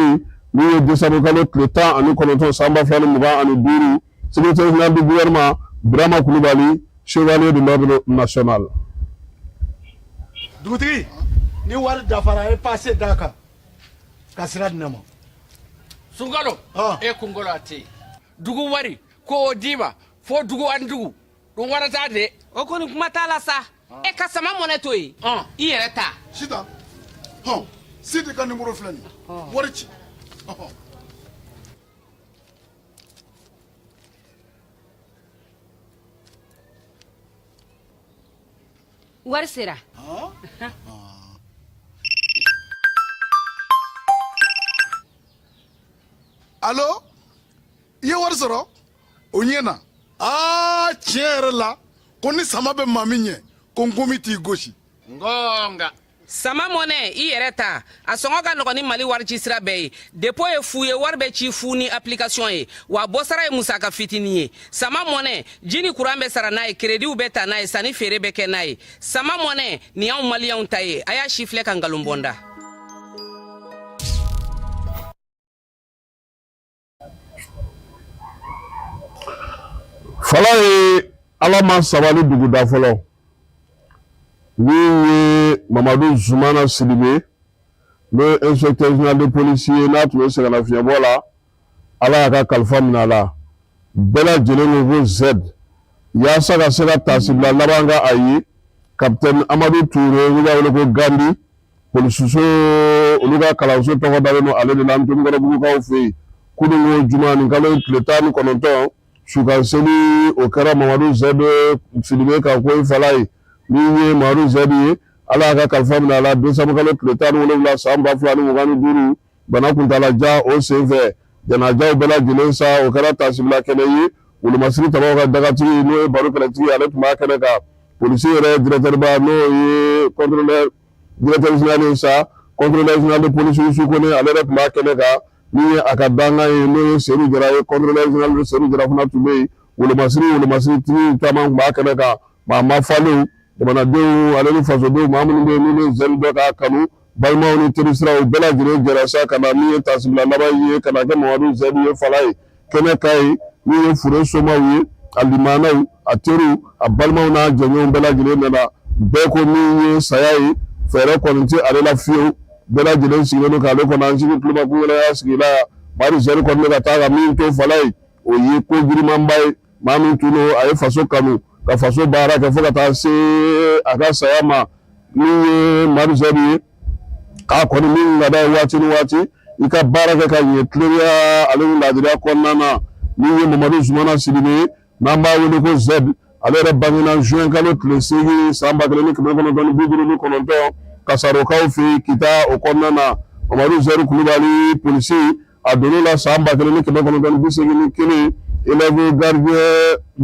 min ye décembre kalo tile 19 san 2025 secrétaire général du gouvernement Birama Kulubali chevalier de l'ordre national. Dugutigi ni wari dafara a ye pase d'a kan ka sira di ne ma. Sunkalo e kunkolo a tɛ yen dugu wari ko o d'i ma fo dugu ani dugu dun wara t'a de. O kɔni kuma t'a la sa e ka sama mɔnɛ to yen i yɛrɛ ta. Sitan hɔn Sidi ka nimoro filɛ nin ye wari ci. Wari sera. Alo i ye wari sɔrɔ o ɲɛna aa tiɲɛ yɛrɛ la ko ni sama bɛ maa min ɲɛ ko nkomi t'i gosi ngonga Sama mɔnɛ i yɛrɛ ta a sɔngɔ ka nɔgɔn ni Mali warici sira bɛɛ ye dépôt ye fu ye wari bɛ ci fu ni application ye wa bɔsara ye musaka fitinin ye sama mɔnɛ ji ni kuran bɛ sara n'a ye kerediw bɛ ta n'a ye sanni feere bɛ kɛ n'a ye sama mɔnɛ nin y'anw maliyɛnw ta ye a y'a sifilɛ ka nkalon bɔ n da. Fala ye ala ma sabali dugu da fɔlɔ min ye Mamadu Zumana Sidibe n'o ye inspecteur général de police ye n'a tun bɛ sɛgɛnnafiɲɛbɔ la ala y'a ka kalifa minɛ a la bɛɛ lajɛlen ko ko Z yaasa ka se ka taasibila laban kɛ a ye capitaine Amadu Ture n'u b'a wele ko Gandi polisiso olu ka kalanso tɔgɔ dalen don ale de la Ntomikɔrɔbugukaw fɛ yen kununko juma nin kalo in tile 19 sukanseli o kɛra Mamadu Zɛdi Sidibe ka ko fala ye min ye Mamadu Zɛdi ye ala y'a ka kalifa minɛ a la décembre kalo tile 17 san 2025 bana kuntalajan o senfɛ janajaw bɛɛ lajɛlen sa o kɛra taasibila kɛnɛ ye wolomasiri tabaw ka dagatigi n'o ye baro kɛlɛtigi ale tun b'a kɛnɛ kan polisi yɛrɛ directeur ba n'o ye contrôleur directeur général ye sa contrôleur général de police Usu Kone ale yɛrɛ tun b'a kɛnɛ kan min ye a ka dankan ye n'o ye Sedu Jara ye contrôleur général Sedu Jara fana tun bɛ yen wolomasiri caman tun b'a kɛnɛ kan maa mafalenw jamanadenw ale ni fasodenw maa minnu bɛ yen n'u bɛ Zɛdi dɔn k'a kanu balimaw ni terisiraw bɛɛ lajɛlen jɛra sa ka na min ye taasibila laban ye ka na kɛ Mamadu Zɛdi ye fala ye kɛnɛ ka ye min ye fure somaw ye a limanaw a teriw a balimaw n'a jɛɲɔgɔnw bɛɛ lajɛlen nana bɛɛ ko min ye saya ye fɛɛrɛ kɔni tɛ ale la fiyewu bɛɛ lajɛlen sigilen don k'ale kɔnɔ an sigi tulomakungɛlɛya sigi la yan Mamadu Zɛdi kɔni bɛ ka taa ka min to fala ye o ye ko girimanba ye maa min tun don a ye faso kanu ka faso baara kɛ fo ka taa se a ka saya ma min ye Mamadu Zɛdi ye k'a kɔni min ka d'a ye waati ni waati i ka baara kɛ ka ɲɛ tilennenya ale ni laadiriya kɔnɔna na min ye Mamadu Zumana Sidibe ye n'an b'a wele ko Zɛdi ale yɛrɛ bangena juin kalo tile 8 san 1959 Kasarokaw fɛ yen Kita o kɔnɔna na Mamadu Zɛdi Kulubali polisi a donn'o la san 1981 élève gardien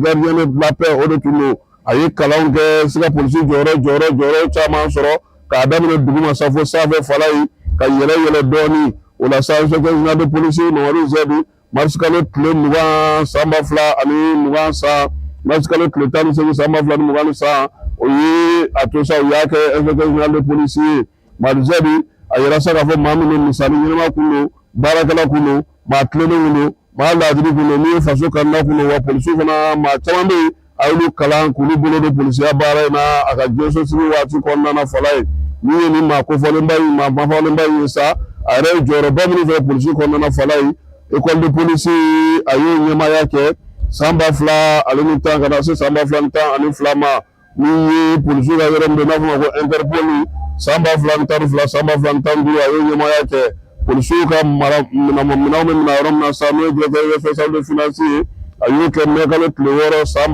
de la paix o de tun don a ye kalanw kɛ se ka polisi jɔyɔrɔ caman sɔrɔ k'a daminɛ duguma sa fo sanfɛ fala ye ka yɛlɛ yɛlɛ dɔɔnin o la sa inspecteur général de police Mamadu Zɛdi mars kalo tile 20 san 2020 san mars kalo tile 18 san 2020 san O ye a to sa u y'a kɛ inspecteur général de police ye. Madu Jaabi, a yira sa k'a fɔ maa min don, misali ɲɛnama kun don, baarakɛla kun don, maa tilennen kun don, maa laadiri kun don, min ye faso kanuna kun don. Wa polisiw fana, maa caman bɛ yen, a y'olu kalan k'olu bolo don polisiya baara in na a ka diɲɛsosigi waati kɔnɔna na. Fala ye min ye nin maa kofɔlenba in, maa mafɔlenba in ye sa, a yɛrɛ ye jɔyɔrɔba minnu sɔrɔ polisi kɔnɔna na. Fala ye école de police, a y'o ɲɛmaaya kɛ san 2010 ka na se san 2012 ma. Min ye polisiw ka yɔrɔ min bɛ n'a fɔ ma ko Interpol, san 2012, san 2015, a y'o ɲɛmaaya kɛ. Polisiw ka mara minɛnw bɛ minɛ yɔrɔ min na sa, n'o ye directeur responsable de finance ye, a y'o kɛ mɛ kalo tile 6 san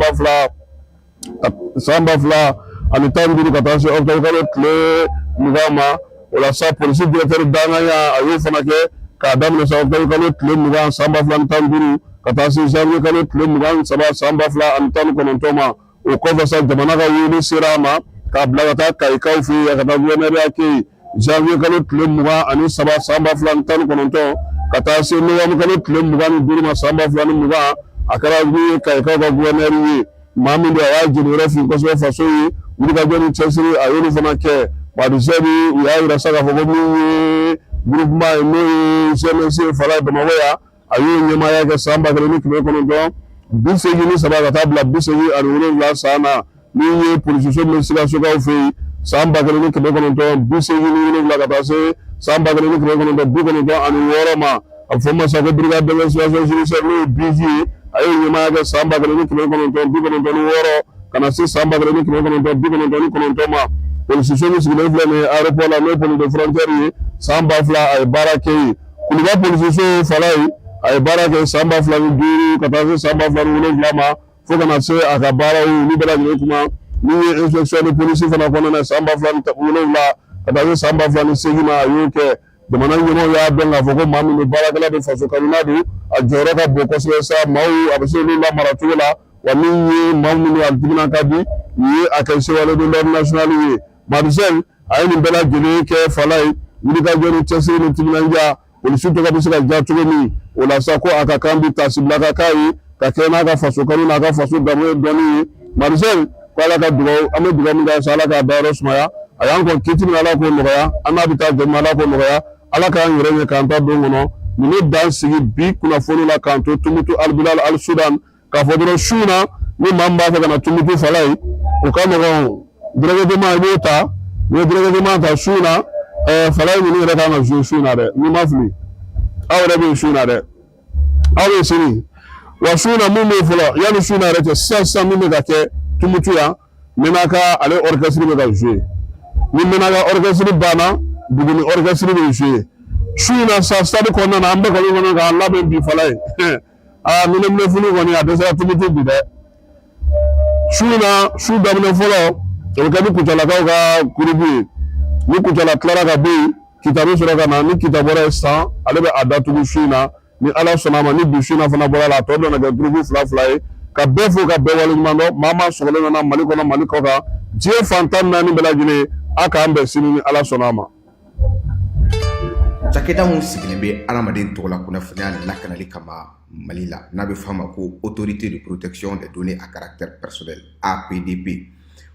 2015 ka taa se octobre kalo tile 20 ma. O la sa, polisi directeur danganya, a y'o fana kɛ k'a daminɛ sa octobre kalo tile 20 san 2015 ka taa se janvier kalo tile 23 san 2019 ma. O kɔfɛ sa, jamana ka wele sera a ma k'a bila ka taa Kayikaw fɛ yen, ka taa gouverneur kɛ yen janvier kalo tile 23 san 2019 ka taa se novembre kalo tile 25 ma san 2020. A kɛra min ye Kayikaw ka gouverneur ye. Maa min don, a y'a jeniyɔrɔ fin kosɛbɛ faso ye, wulikajɔ ni cɛsiri, a y'olu fana kɛ. Madu Jaabi, u y'a yira sa k'a fɔ ko min ye groupement ye, n'o ye CMS ye Fala ye Bamakɔ yan, a y'o ɲɛmaaya kɛ san 1983 ka taa bila 87 san na. Min ye polisiso min bɛ Sikasokaw fɛ yen, san 1987 ka taa se san 1996 ma, a bɛ fɔ ma sa ko brigade d'investigation judiciaire, n'o ye BIJ ye, a y'o ɲɛmaaya kɛ san 1996 ka na se san 1999 ma. Polisiso min sigilen filɛ nin ye aéroport la, n'o ye police de frontière ye, san 2000, a ye baara kɛ yen. Kuluba polisiso, Fala ye, a ye baara kɛ san 2005 ka taa se san 2007 ma, fo ka na se a ka baaraw olu bɛɛ lajɛlen kuma. Min ye inspection de police fana kɔnɔna na, san 2007 ka taa se san 2008 ma, a y'o kɛ. Jamana ɲɛmɔgɔw y'a dɔn k'a fɔ ko maa min don, baarakɛla don, faso kanuna don, a jɔyɔrɔ ka bon kosɛbɛ sa, maaw a bɛ se olu lamara cogo la. Wa min ye maa minnu a timinan ka di, u ye a kɛ chevalier de l'ordre national ye. Madisɛn, a ye nin bɛɛ lajɛlen kɛ Fala ye, wulikajɔ ni cɛsiri ni timinandiya, polisiw tɔgɔ bɛ se ka diya cogo min. O la sa, ko a ka kan bi tasibila ka k'a ye ka kɛ n'a ka faso kanu n'a ka faso danbe dɔnni ye. Madisɛn ko Ala ka dugawu, an bɛ dugawu min kɛ sa, Ala k'a dayɔrɔ sumaya. A y'an kɔn kiti min, Ala k'o nɔgɔya an n'a bɛ taa jɛ min, Ala k'o nɔgɔya. Ala k'an yɛrɛ ɲɛ k'an ta don kɔnɔ. Nin bɛ dan sigi bi kunnafoni la k'an to Tumutu Alibilal Al Sudan, k'a fɔ dɔrɔn su in na, ni maa min b'a fɛ ka na Tumutu, Fala ye, o ka nɔgɔn, directement i b'o ta. N'i ye directement ta su in na, Fala ye, ninnu yɛrɛ kan ka jouer su in na dɛ. N'i ma fili, aw yɛrɛ bɛ yen su in na dɛ, aw bɛ sini wa. Su in na, mun bɛ yen fɔlɔ, yanni su in na yɛrɛ cɛ, sisan sisan min bɛ ka kɛ Tumutu yan, Menaka ale orchestre bɛ ka jouer. Ni Menaka orchestre banna, Buguni orchestre bɛ jouer su in na sa stade kɔnɔna na. An bɛɛ kɔni kɔnɔ k'an labɛn bi, Fala ye. Aa, minɛ funu kɔni, a dɛsɛra Tumutu bi dɛ. Su in na, su daminɛ fɔlɔ, o bɛ kɛ ni Kucalakaw ka groupe ye. Ni Kucala tilara ka bɔ yen, Kita bɛ sɔrɔ ka na. Ni Kita bɔra yen sisan, ale bɛ a datugu su in na. Ni Ala sɔnna a ma, ni bi su in na fana bɔra la, a tɔ bɛna kɛ groupe fila fila ye. Ka bɛɛ fo ka bɛɛ waleɲuman dɔn, maa maa sɔgɔlen nana Mali kɔnɔ, Mali kɔ kan, diɲɛ fan 14 bɛɛ lajɛlen, a k'an bɛn sini ni Ala sɔnna a ma. Cakɛda mun sigilen bɛ adamaden tɔgɔla kunnafoniya lakanali kama Mali la, n'a bɛ f'a ma ko Autorité de protection des données à caractère personnel, APDP,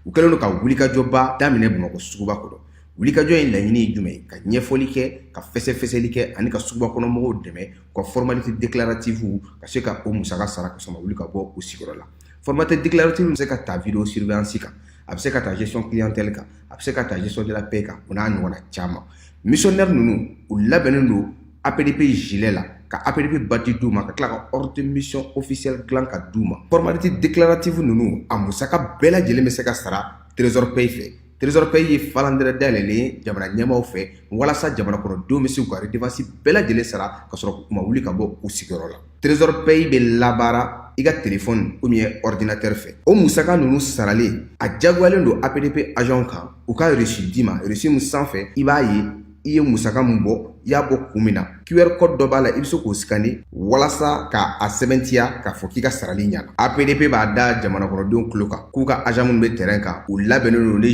u kɛlen don ka wulikajɔba daminɛ Bamakɔ suguba kɔnɔ. Wulikajɔ in laɲini ye jumɛn ye? Ka ɲɛfɔli kɛ, ka fɛsɛfɛsɛli kɛ ani ka suguba kɔnɔ mɔgɔw dɛmɛ u ka formalité déclarative ka se ka o musaka sara ka sɔrɔ ma wuli ka bɔ u sigiyɔrɔ la. Formalité déclarative bɛ se ka ta vidéo surveillance kan, a bɛ se ka ta gestion clientèle kan, a bɛ se ka ta gestion de la paie kan, o n'a ɲɔgɔnna caman. Missionnaire ninnu, u labɛnnen don APDP gilet la, ka APDP badge d'u ma, ka tila ka ordre de mission officielle dilan ka d'u ma. Formalité déclarative ninnu, a musaka bɛɛ lajɛlen bɛ se ka sara Trésor Pay fɛ. Trésor Pay ye falandɛrɛ dayɛlɛlen ye jamana ɲɛmaaw fɛ walasa jamana kɔnɔdenw bɛ se k'u ka redevance bɛɛ lajɛlen sara ka sɔrɔ u ma wuli ka bɔ u sigiyɔrɔ la. Trésor Pay bɛ labaara i ka téléphone ou bien ordinateur fɛ. O musaka ninnu saralen, a jagoyalen don APDP agent kan u ka reçu d'i ma, reçu min sanfɛ i b'a ye i ye musaka min bɔ, i y'a bɔ kun min na. QR code dɔ b'a la, i bɛ se k'o scanner walasa ka a sɛbɛntiya k'a fɔ k'i ka sarali ɲana. APDP b'a da jamana kɔnɔdenw tulo kan k'u ka agent minnu bɛ terrain kan, u labɛnnen don ni